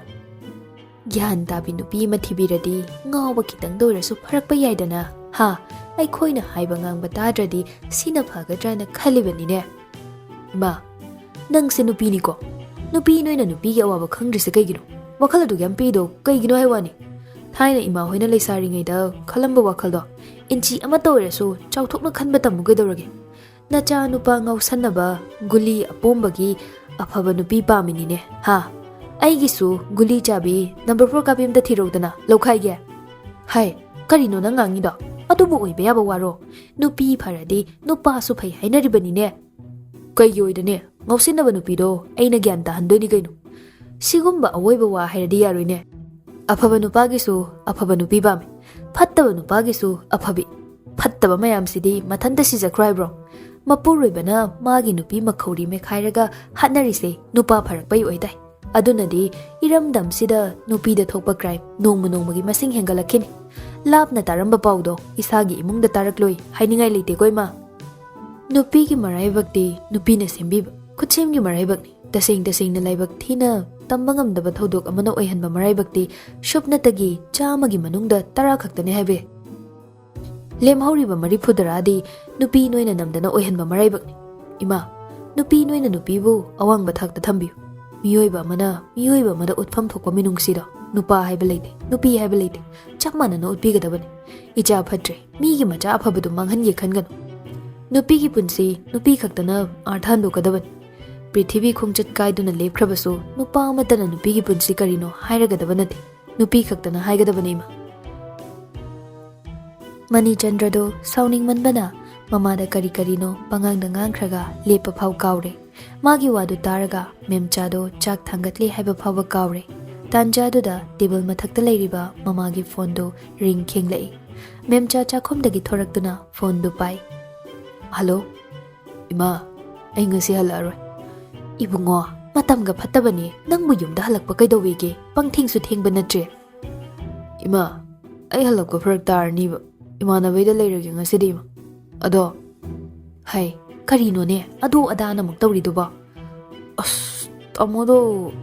ꯒ꯭ꯌꯥꯟ ꯇꯥꯕꯤ ꯅꯨꯄꯤ ꯑꯃ ꯊꯤꯕꯤꯔꯗꯤ ꯉꯥꯎꯕ ꯈꯤꯇꯪꯗ ꯑꯣꯏꯔꯁꯨ ꯐꯔꯛꯄ ꯌꯥꯏꯗꯅ꯫ ꯍꯥ? ꯑꯩꯈꯣꯏꯅ ꯍꯥꯏꯕ ꯉꯥꯡꯕ ꯇꯥꯗ꯭ꯔꯗꯤ ꯁꯤꯅ ꯐꯒꯗ꯭ꯔꯥꯅ ꯈꯜꯂꯤꯕꯅꯤꯅꯦ꯫ ꯏꯃꯥ, ꯅꯪꯁꯦ ꯅꯨꯄꯤꯅꯤꯀꯣ? ꯅꯨꯄꯤ ꯅꯣꯏꯅ ꯅꯨꯄꯤꯒꯤ ꯑꯋꯥꯕ ꯈꯪꯗ꯭ꯔꯤꯁꯦ ꯀꯩꯒꯤꯅꯣ? ꯋꯥꯈꯜ ꯑꯗꯨꯛ ꯌꯥꯝ ꯄꯤꯗꯣ ꯀꯩꯒꯤꯅꯣ ꯍꯥꯏ ꯋꯥꯅꯤ꯫ ꯊꯥꯏꯅ ꯏꯃꯥ ꯍꯣꯏꯅ ꯂꯩꯁꯥꯔꯤꯉꯩꯗ ꯈꯜꯂꯝꯕ ꯋꯥꯈꯜꯗꯣ ꯏꯟꯆꯤ ꯑꯃꯠꯇ ꯑꯣꯏꯔꯁꯨ ꯆꯥꯎꯊꯣꯛꯅ ꯈꯟꯕ ꯇꯝꯃꯨ ꯀꯩꯗꯧꯔꯒꯦ? ꯅꯆꯥ ꯅꯨꯄꯥ ꯉꯥꯎꯁꯟꯅꯕ ꯒꯨꯂꯤ ꯑꯄꯣꯝꯕꯒꯤ ꯑꯐꯕ ꯅꯨꯄꯤ ꯄꯥꯝꯃꯤꯅꯤꯅꯦ, ꯍꯥ? ꯑꯩꯒꯤꯁꯨ ꯒꯨꯂꯤ ꯆꯥꯕꯤ ꯅꯝꯕꯔ ꯐꯣꯔ ꯀꯥꯕꯤ ꯑꯝꯇ ꯊꯤꯔꯧꯗꯅ ꯂꯧꯈꯥꯏꯒꯦ꯫ ꯍꯥꯏ, ꯀꯔꯤꯅꯣ ꯅꯪ ꯉꯥꯡꯉꯤꯗꯣ? ꯑꯗꯨꯕꯨ ꯑꯣꯏꯕ ꯌꯥꯕ ꯋꯥꯔꯣ? ꯅꯨꯄꯤ ꯐꯔꯗꯤ ꯅꯨꯄꯥꯁꯨ ꯐꯩ ꯍꯥꯏꯅꯔꯤꯕꯅꯤꯅꯦ꯫ ꯀꯩꯒꯤ ꯑꯣꯏꯗꯅꯦ? ꯉꯥꯎꯁꯤꯟꯅꯕ ꯅꯨꯄꯤꯗꯣ ꯑꯩꯅ ꯒ꯭ꯌꯥꯟ ꯇꯥꯍꯟꯗꯣꯏꯅꯤ ꯀꯩꯅꯣ꯫ ꯁꯤꯒꯨꯝꯕ ꯑꯋꯣꯏꯕ ꯋꯥ ꯍꯥꯏꯔꯗꯤ ꯌꯥꯔꯣꯏꯅꯦ꯫ ꯑꯐꯕ ꯅꯨꯄꯥꯒꯤꯁꯨ ꯑꯐꯕ ꯅꯨꯄꯤ ꯄꯥꯝꯃꯤ, ꯐꯠꯇꯕ ꯅꯨꯄꯥꯒꯤꯁꯨ ꯑꯐꯕꯤ꯫ ꯐꯠꯇꯕ ꯃꯌꯥꯝꯁꯤꯗꯤ ꯃꯊꯟꯇ ꯁꯤꯖꯈ꯭ꯔꯣ ꯍꯥꯏꯕ꯭ꯔꯣ? ꯃꯄꯨꯔꯣꯏꯕꯅ ꯃꯥꯒꯤ ꯅꯨꯄꯤ ꯃꯈꯧꯔꯤ ꯃꯦꯈꯥꯏꯔꯒ ꯍꯥꯠꯅꯔꯤꯁꯦ ꯅꯨꯄꯥ ꯐꯔꯛꯄꯩ ꯑꯣꯏꯗꯥꯏ꯫ ꯑꯗꯨꯅꯗꯤ ꯏꯔꯝꯗꯝꯁꯤꯗ ꯅꯨꯄꯤꯗ ꯊꯣꯛꯄ ꯀ꯭ꯔꯥꯏꯝ ꯅꯣꯡꯃ ꯅꯣꯡꯃꯒꯤ ꯃꯁꯤꯡ ꯍꯦꯟꯒꯠꯂꯛꯈꯤꯅꯤ꯫ ꯂꯥꯞꯅ ꯇꯥꯔꯝꯕ ꯄꯥꯎꯗꯣ ꯏꯁꯥꯒꯤ ꯏꯃꯨꯡꯗ ꯇꯥꯔꯛꯂꯣꯏ ꯍꯥꯏꯅꯤꯡꯉꯥꯏ ꯂꯩꯇꯦꯀꯣ ꯏꯃꯥ꯫ ꯅꯨꯄꯤꯒꯤ ꯃꯔꯥꯏꯕꯛꯇꯤ ꯅꯨꯄꯤꯅ ꯁꯦꯝꯕꯤꯕ ꯈꯨꯠꯁꯦꯝꯒꯤ ꯃꯔꯥꯏꯕꯛꯅꯤ꯫ ꯇꯁꯦꯡ ꯇꯁꯦꯡꯅ ꯂꯥꯏꯕꯛ ꯊꯤꯅ ꯇꯝꯕ ꯉꯝꯗꯕ ꯊꯧꯗꯣꯛ ꯑꯃꯅ ꯑꯣꯏꯍꯟꯕ ꯃꯔꯥꯏꯕꯛꯇꯤ ꯁꯨꯞꯅꯇꯒꯤ ꯆꯥꯝꯃꯒꯤ ꯃꯅꯨꯡꯗ ꯇꯔꯥ ꯈꯛꯇꯅꯤ ꯍꯥꯏꯕ ꯌꯥꯏ꯫ ꯂꯦꯝꯍꯧꯔꯤꯕ ꯃꯔꯤꯐꯨ ꯇꯔꯥꯗꯤ ꯅꯨꯄꯤ ꯅꯣꯏꯅ ꯅꯝꯗꯅ ꯑꯣꯏꯍꯟꯕ ꯃꯔꯥꯏꯕꯛꯅꯤ꯫ ꯏꯃꯥ, ꯅꯨꯄꯤ ꯅꯣꯏꯅ ꯅꯨꯄꯤꯕꯨ ꯑꯋꯥꯡꯕ ꯊꯥꯛꯇ ꯊꯝꯕꯤꯌꯨ꯫ ꯃꯤꯑꯣꯏꯕ ꯑꯃꯅ ꯃꯤꯑꯣꯏꯕ ꯑꯃꯗ ꯎꯠꯐꯝ ꯊꯣꯛꯄ ꯃꯤꯅꯨꯡꯁꯤꯗꯣ ꯅꯨꯄꯥ ꯍꯥꯏꯕ ꯂꯩꯇꯦ, ꯅꯨꯄꯤ ꯍꯥꯏꯕ ꯂꯩꯇꯦ, ꯆꯞ ꯃꯥꯟꯅꯅ ꯎꯠꯄꯤꯒꯗꯕꯅꯤ꯫ ꯏꯆꯥ ꯐꯠꯇ꯭ꯔꯦ, ꯃꯤꯒꯤ ꯃꯆꯥ ꯑꯐꯕꯗꯨ ꯃꯥꯡꯍꯟꯒꯦ ꯈꯟꯒꯅꯨ꯫ ꯅꯨꯄꯤꯒꯤ ꯄꯨꯟꯁꯤ ꯅꯨꯄꯤ ꯈꯛꯇꯅ ꯑꯥꯔꯊ ꯍꯟꯗꯣꯛꯀꯗꯕꯅꯤ꯫ ꯄ꯭ꯔꯤꯊꯤꯕꯤ ꯈꯣꯡꯆꯠ ꯀꯥꯏꯗꯨꯅ ꯂꯦꯞꯈ꯭ꯔꯕꯁꯨ ꯅꯨꯄꯥ ꯑꯃꯠꯇꯅ ꯅꯨꯄꯤꯒꯤ ꯄꯨꯟꯁꯤ ꯀꯔꯤꯅꯣ ꯍꯥꯏꯔꯒꯗꯕ ꯅꯠꯇꯦ, ꯅꯨꯄꯤ ꯈꯛꯇꯅ ꯍꯥꯏꯒꯗꯕꯅꯤ ꯏꯃꯥ꯫ ꯃꯅꯤꯆꯟꯗ꯭ꯔꯗꯣ ꯁꯥꯎꯅꯤꯡꯃꯟꯕꯅ ꯃꯃꯥꯗ ꯀꯔꯤ ꯀꯔꯤꯅꯣ ꯄꯉꯥꯡꯗ ꯉꯥꯡꯈ꯭ꯔꯒ ꯂꯦꯞꯄ ꯐꯥꯎ ꯀꯥꯎꯔꯦ꯫ ꯃꯥꯒꯤ ꯋꯥꯗꯨ ꯇꯥꯔꯒ ꯃꯦꯝꯆꯥꯗꯣ ꯆꯥꯛ ꯊꯥꯡꯒꯠꯂꯤ ꯍꯥꯏꯕ ꯐꯥꯎꯕ ꯀꯥꯎꯔꯦ꯫ ꯇꯥꯟꯖꯥꯗꯨꯗ ꯇꯦꯕꯜ ꯃꯊꯛꯇ ꯂꯩꯔꯤꯕ ꯃꯃꯥꯒꯤ ꯐꯣꯟꯗꯨ ꯔꯤꯡ ꯈꯤꯡꯂꯛꯏ꯫ ꯃꯦꯝꯆꯥ ꯆꯥꯛꯈꯨꯝꯗꯒꯤ ꯊꯣꯔꯛꯇꯨꯅ ꯐꯣꯟꯗꯨ ꯄꯥꯏ꯫ "ꯍꯜꯂꯣ, ꯏꯃꯥ, ꯑꯩ ꯉꯁꯤ ꯍꯜꯂꯛꯑꯔꯣꯏ꯫" "ꯏꯕꯨꯡꯉꯣ, ꯃꯇꯝꯒ ꯐꯠꯇꯕꯅꯦ, ꯅꯪꯕꯨ ꯌꯨꯝꯗ ꯍꯜꯂꯛꯄ ꯀꯩꯗꯧꯋꯦꯒꯦ? ꯄꯪꯊꯦꯡꯁꯨ ꯊꯦꯡꯕ ꯅꯠꯇ꯭ꯔꯦ꯫" "ꯏꯃꯥ, ꯑꯩ ꯍꯜꯂꯛꯄ ꯐꯔꯛ ꯇꯥꯔꯅꯤꯕ, ꯏꯃꯥꯟꯅꯕꯩꯗ ꯂꯩꯔꯒꯦ ꯉꯁꯤꯗꯤ, ꯏꯃꯥ꯫ ꯑꯗꯣ," "ꯍꯩ, ꯀꯔꯤꯅꯣꯅꯦ ꯑꯗꯨ ꯑꯗꯥꯅ ꯑꯃꯨꯛ ꯇꯧꯔꯤꯗꯨꯕꯣ?" "ꯑꯁ, ꯇꯥꯃꯣꯗꯣ,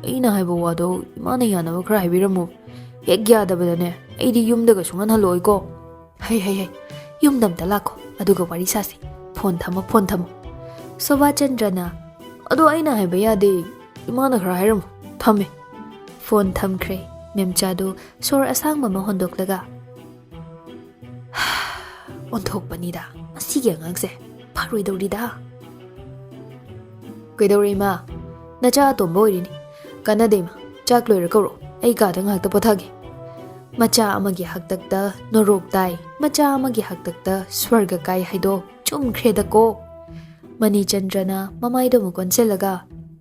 ꯑꯩꯅ ꯍꯥꯏꯕ ꯋꯥꯗꯣ ꯏꯃꯥꯅ ꯌꯥꯅꯕ ꯈꯔ ꯍꯥꯏꯕꯤꯔꯝꯃꯣ꯫ ꯍꯦꯛ ꯌꯥꯗꯕꯗꯅꯦ ꯑꯩꯗꯤ ꯌꯨꯝꯗꯒ ꯁꯨꯡꯍꯟ ꯍꯜꯂꯛꯑꯣꯏꯀꯣ꯫" "ꯍꯩ, ꯍꯩ, ꯍꯩ, ꯌꯨꯝꯗ ꯑꯝꯇ ꯂꯥꯛꯈꯣ, ꯑꯗꯨꯒ ꯋꯥꯔꯤ ꯁꯥꯁꯤ꯫ ꯐꯣꯟ ꯊꯝꯃꯣ, ꯐꯣꯟ ꯊꯝꯃꯣ꯫" ꯁꯣꯚꯥꯆꯟꯗ꯭ꯔꯅ, "ꯑꯗꯣ ꯑꯩꯅ ꯍꯥꯏꯕ ꯌꯥꯗꯦ, ꯏꯃꯥꯅ ꯈꯔ ꯍꯥꯏꯔꯝꯃꯣ, ꯊꯝꯃꯦ꯫" ꯐꯣꯟ ꯊꯝꯈ꯭ꯔꯦ꯫ ꯃꯦꯝꯆꯥꯗꯨ ꯁꯣꯔ ꯑꯁꯥꯡꯕ ꯑꯃ ꯍꯣꯟꯗꯣꯛꯂꯒ, "ꯑꯣꯟꯊꯣꯛꯄꯅꯤꯗ, ꯃꯁꯤꯒꯤ ꯑꯉꯥꯡꯁꯦ ꯐꯔꯣꯏꯗꯧꯔꯤꯗ꯫" "ꯀꯩꯗꯧꯔꯦ ꯏꯃꯥ? ꯅꯆꯥ ꯑꯇꯣꯝꯕ ꯑꯣꯏꯔꯤꯅꯤ꯫ ꯀꯥꯟꯅꯗꯦ ꯏꯃꯥ, ꯆꯥꯛ ꯂꯣꯏꯔ ꯀꯧꯔꯛꯑꯣ, ꯑꯩ ꯀꯥꯗ ꯉꯥꯏꯍꯥꯛꯇ ꯄꯣꯊꯥꯒꯦ꯫" ꯃꯆꯥ ꯑꯃꯒꯤ ꯍꯥꯛꯇꯛꯇ ꯅꯣꯔꯣꯛ ꯇꯥꯏ, ꯃꯆꯥ ꯑꯃꯒꯤ ꯍꯥꯛꯇꯛꯇ ꯁ꯭ꯋꯔꯒ ꯀꯥꯏ ꯍꯥꯏꯗꯣ ꯆꯨꯝꯈ꯭ꯔꯦꯗꯀꯣ꯫ ꯃꯅꯤꯆꯟꯗ꯭ꯔꯅ ꯃꯃꯥꯏꯗꯣ ꯑꯃꯨꯛ ꯑꯣꯟꯁꯤꯜꯂꯒ,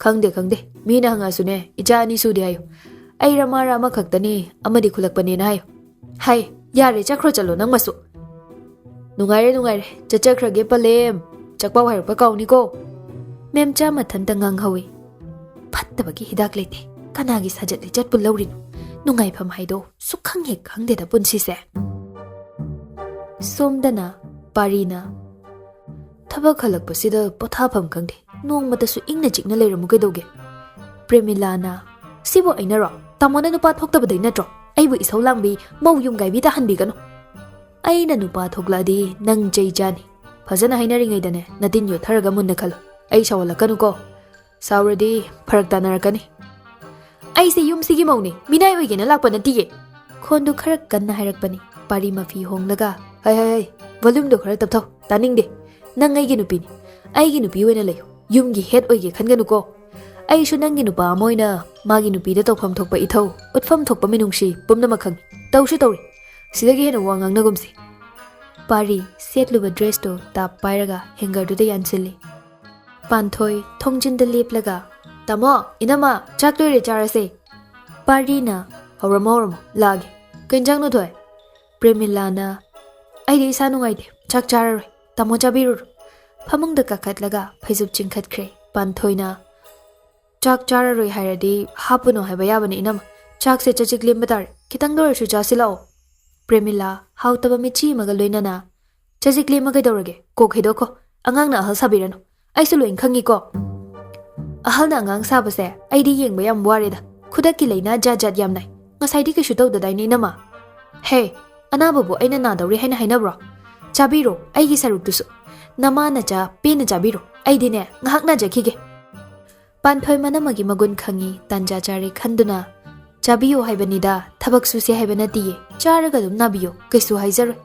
"ꯈꯪꯗꯦ, ꯈꯪꯗꯦ, ꯃꯤꯅ ꯍꯪꯉꯛꯑꯁꯨꯅꯦ, ꯏꯆꯥ ꯑꯅꯤ ꯁꯨꯗꯦ ꯍꯥꯏꯌꯨ꯫ ꯑꯩ ꯔꯃꯥꯔ ꯑꯃꯈꯛꯇꯅꯤ, ꯑꯃꯗꯤ ꯈꯨꯂꯛꯄꯅꯦꯅ ꯍꯥꯏꯌꯨ꯫ ꯍꯥꯏ, ꯌꯥꯔꯦ, ꯆꯠꯈ꯭ꯔꯣ ꯆꯠꯂꯣ ꯅꯪ ꯃꯁꯨ꯫ ꯅꯨꯡꯉꯥꯏꯔꯦ, ꯅꯨꯡꯉꯥꯏꯔꯦ, ꯆꯠꯆꯈ꯭ꯔꯒꯦ ꯄꯂꯦꯝ꯫ ꯆꯥꯛꯄꯥꯎ ꯍꯥꯏꯔꯛꯄ ꯀꯥꯎꯅꯤꯀꯣ꯫" ꯃꯦꯝꯆꯥ ꯃꯊꯟꯇ ꯉꯥꯡꯍꯧꯏ꯫ ꯐꯠꯇꯕꯒꯤ ꯍꯤꯗꯥꯛ ꯂꯩꯇꯦ꯫ ꯀꯅꯥꯒꯤ ꯁꯥꯖꯠ ꯂꯤꯆꯠꯄꯨ ꯂꯧꯔꯤꯅꯣ? ꯅꯨꯡꯉꯥꯏꯐꯝ ꯍꯥꯏꯗꯣ ꯁꯨꯛꯈꯪ ꯍꯦꯛ ꯈꯪꯗꯦꯗ ꯄꯨꯟꯁꯤꯁꯦ꯫ ꯁꯣꯝꯗꯅ ꯄꯥꯔꯤꯅ, "ꯊꯕꯛ ꯍꯜꯂꯛꯄꯁꯤꯗ ꯄꯣꯊꯥꯐꯝ ꯈꯪꯗꯦ꯫ ꯅꯣꯡꯃꯇꯁꯨ ꯏꯪꯅ ꯆꯤꯛꯅ ꯂꯩꯔꯝꯃꯨ ꯀꯩꯗꯧꯒꯦ?" ꯄ꯭ꯔꯦꯃꯤꯂꯥꯅ, "ꯁꯤꯕꯨ ꯑꯩꯅꯔꯣ? ꯇꯥꯃꯣꯅ ꯅꯨꯄꯥ ꯊꯣꯛꯇꯕꯗꯩ ꯅꯠꯇ꯭ꯔꯣ? ꯑꯩꯕꯨ ꯏꯁꯧ ꯂꯥꯡꯕꯤ, ꯃꯧ ꯌꯨꯝ ꯀꯥꯏꯕꯤ ꯇꯥꯍꯟꯕꯤꯒꯅꯨ꯫ ꯑꯩꯅ ꯅꯨꯄꯥ ꯊꯣꯛꯂꯛꯑꯗꯤ ꯅꯪ ꯆꯩ ꯆꯥꯅꯤ꯫ ꯐꯖꯅ ꯍꯥꯏꯅꯔꯤꯉꯩꯗꯅꯦ ꯅꯇꯤꯟ ꯌꯣꯠꯊꯔꯒ ꯃꯨꯟꯅ ꯈꯜꯂꯨ꯫ ꯑꯩ ꯁꯥꯎꯍꯜꯂꯛꯀꯅꯨꯀꯣ꯫ ꯁꯥꯎꯔꯗꯤ ꯐꯔꯛ ꯇꯥꯅꯔꯛꯀꯅꯤ꯫" "ꯑꯩꯁꯦ ꯌꯨꯝꯁꯤꯒꯤ ꯃꯧꯅꯦ, ꯃꯤꯅꯥꯏ ꯑꯣꯏꯒꯦꯅ ꯂꯥꯛꯄ ꯅꯠꯇꯤꯌꯦ꯫" ꯈꯣꯟꯗꯨ ꯈꯔ ꯀꯟꯅ ꯍꯥꯏꯔꯛꯄꯅꯤ꯫ ꯄꯥꯔꯤ ꯃꯐꯤ ꯍꯣꯡꯂꯒ, "ꯍꯩ, ꯍꯩ, ꯍꯩ, volumeꯗꯣ ꯈꯔ ꯇꯞꯊꯧ, ꯇꯥꯅꯤꯡꯗꯦ꯫ ꯅꯪ ꯑꯩꯒꯤ ꯅꯨꯄꯤꯅꯤ, ꯑꯩꯒꯤ ꯅꯨꯄꯤ ꯑꯣꯏꯅ ꯂꯩꯌꯨ꯫ ꯌꯨꯝꯒꯤ head ꯑꯣꯏꯒꯦ ꯈꯟꯒꯅꯨꯀꯣ꯫ ꯑꯩꯁꯨ ꯅꯪꯒꯤ ꯅꯨꯄꯥ ꯑꯃ ꯑꯣꯏꯅ ꯃꯥꯒꯤ ꯅꯨꯄꯤꯗ ꯇꯧꯐꯝ ꯊꯣꯛꯄ ꯏꯊꯧ, ꯎꯠꯐꯝ ꯊꯣꯛꯄ ꯃꯤꯅꯨꯡꯁꯤ ꯄꯨꯝꯅꯃꯛ ꯈꯪꯏ꯫ ꯇꯧꯁꯨ ꯇꯧꯔꯤ꯫ ꯁꯤꯗꯒꯤ ꯍꯦꯟꯅ ꯋꯥ ꯉꯥꯡꯅꯒꯨꯝꯁꯤ꯫" ꯄꯥꯔꯤ ꯁꯦꯠꯂꯨꯕ dressꯇꯨ ꯇꯥꯞ ꯄꯥꯏꯔꯒ hangerꯗꯨꯗ ꯌꯥꯟꯁꯤꯜꯂꯤ꯫ ꯄꯥꯟꯊꯣꯏ ꯊꯣꯡꯖꯤꯟꯗ ꯂꯦꯞꯂꯒ, "ꯇꯥꯃꯣ, ꯏꯅꯝꯃ, ꯆꯥꯛ ꯂꯣꯏꯔꯦ, ꯆꯥꯔꯁꯦ꯫" ꯄꯥꯔꯤꯅ, "ꯍꯧꯔꯝꯃꯣ, ꯍꯧꯔꯝꯃꯣ, ꯂꯥꯛꯑꯒꯦ꯫ ꯀꯩ ꯏꯟꯖꯥꯡꯅꯣ, ꯊꯣꯏ?" ꯄ꯭ꯔꯦꯃꯤꯂꯥꯅ, "ꯑꯩꯗꯤ ꯏꯁꯥ ꯅꯨꯡꯉꯥꯏꯇꯦ, ꯆꯥꯛ ꯆꯥꯔꯔꯣꯏ꯫ ꯇꯥꯃꯣ ꯆꯥꯕꯤꯔꯨꯔꯣ꯫" ꯐꯃꯨꯡꯗ ꯀꯥꯈꯠꯂꯒ ꯐꯩꯖꯨꯞ ꯆꯤꯡꯈꯠꯈ꯭ꯔꯦ꯫ ꯄꯥꯟꯊꯣꯏꯅ, "ꯆꯥꯛ ꯆꯥꯔꯔꯣꯏ ꯍꯥꯏꯔꯗꯤ ꯍꯥꯞꯄꯨꯅꯣ ꯍꯥꯏꯕ ꯌꯥꯕꯅꯤ, ꯏꯅꯝꯃ꯫ ꯆꯥꯛꯁꯦ ꯆꯖꯤꯛ ꯂꯦꯝꯕ ꯇꯥꯔꯦ꯫ ꯈꯤꯇꯪꯗ ꯑꯣꯏꯔꯁꯨ ꯆꯥꯁꯤꯜꯂꯛꯑꯣ꯫" ꯄ꯭ꯔꯦꯃꯤꯂꯥ, ꯍꯥꯎꯇꯕ ꯃꯤꯠꯆꯤ ꯑꯃꯒ ꯂꯣꯏꯅꯅ, "ꯆꯖꯤꯛ ꯂꯦꯝꯃ ꯀꯩꯗꯧꯔꯒꯦ? ꯀꯣꯛ ꯍꯩꯗꯣꯛꯈꯣ꯫ ꯑꯉꯥꯡꯅ ꯑꯍꯜ ꯁꯥꯕꯤꯔꯅꯨ꯫ ꯑꯩꯁꯨ ꯂꯣꯏ ꯈꯪꯉꯤꯀꯣ꯫ ꯑꯍꯜꯅ ꯑꯉꯥꯡ ꯁꯥꯕꯁꯦ ꯑꯩꯗꯤ ꯌꯦꯡꯕ ꯌꯥꯝ ꯋꯥꯔꯦꯗ꯫ ꯈꯨꯗꯛꯀꯤ ꯂꯥꯏꯅꯥ ꯖꯥꯠ ꯖꯥꯠ ꯌꯥꯝ ꯅꯥꯏ꯫ ꯉꯁꯥꯏꯗꯤ ꯀꯩꯁꯨ ꯇꯧꯗꯗꯥꯏꯅꯦ, ꯏꯅꯝꯃ?" "ꯍꯦ, ꯑꯅꯥꯕꯕꯨ ꯑꯩꯅ ꯅꯥꯗꯧꯔꯤ ꯍꯥꯏꯅ ꯍꯥꯏꯅꯕ꯭ꯔꯣ? ꯆꯥꯕꯤꯔꯣ, ꯑꯩꯒꯤ ꯁꯔꯨꯛꯇꯨꯁꯨ꯫ ꯅꯃꯥ ꯅꯆꯥ ꯄꯦꯟꯅ ꯆꯥꯕꯤꯔꯣ꯫ ꯑꯩꯗꯤꯅꯦ, ꯉꯥꯏꯍꯥꯛ ꯅꯥꯖꯈꯤꯒꯦ꯫" ꯄꯥꯟꯊꯣꯏ ꯃꯅꯝ ꯑꯃꯒꯤ ꯃꯒꯨꯟ ꯈꯪꯉꯤ, ꯇꯥꯟꯖꯥ ꯆꯥꯔꯦ ꯈꯟꯗꯨꯅ, "ꯆꯥꯕꯤꯌꯣ ꯍꯥꯏꯕꯅꯤꯗ, ꯊꯕꯛ ꯁꯨꯁꯦ ꯍꯥꯏꯕ ꯅꯠꯇꯤꯌꯦ꯫ ꯆꯥꯔꯒ ꯑꯗꯨꯝ ꯅꯥꯕꯤꯌꯣ, ꯀꯩꯁꯨ ꯍꯥꯏꯖꯔꯣꯏ꯫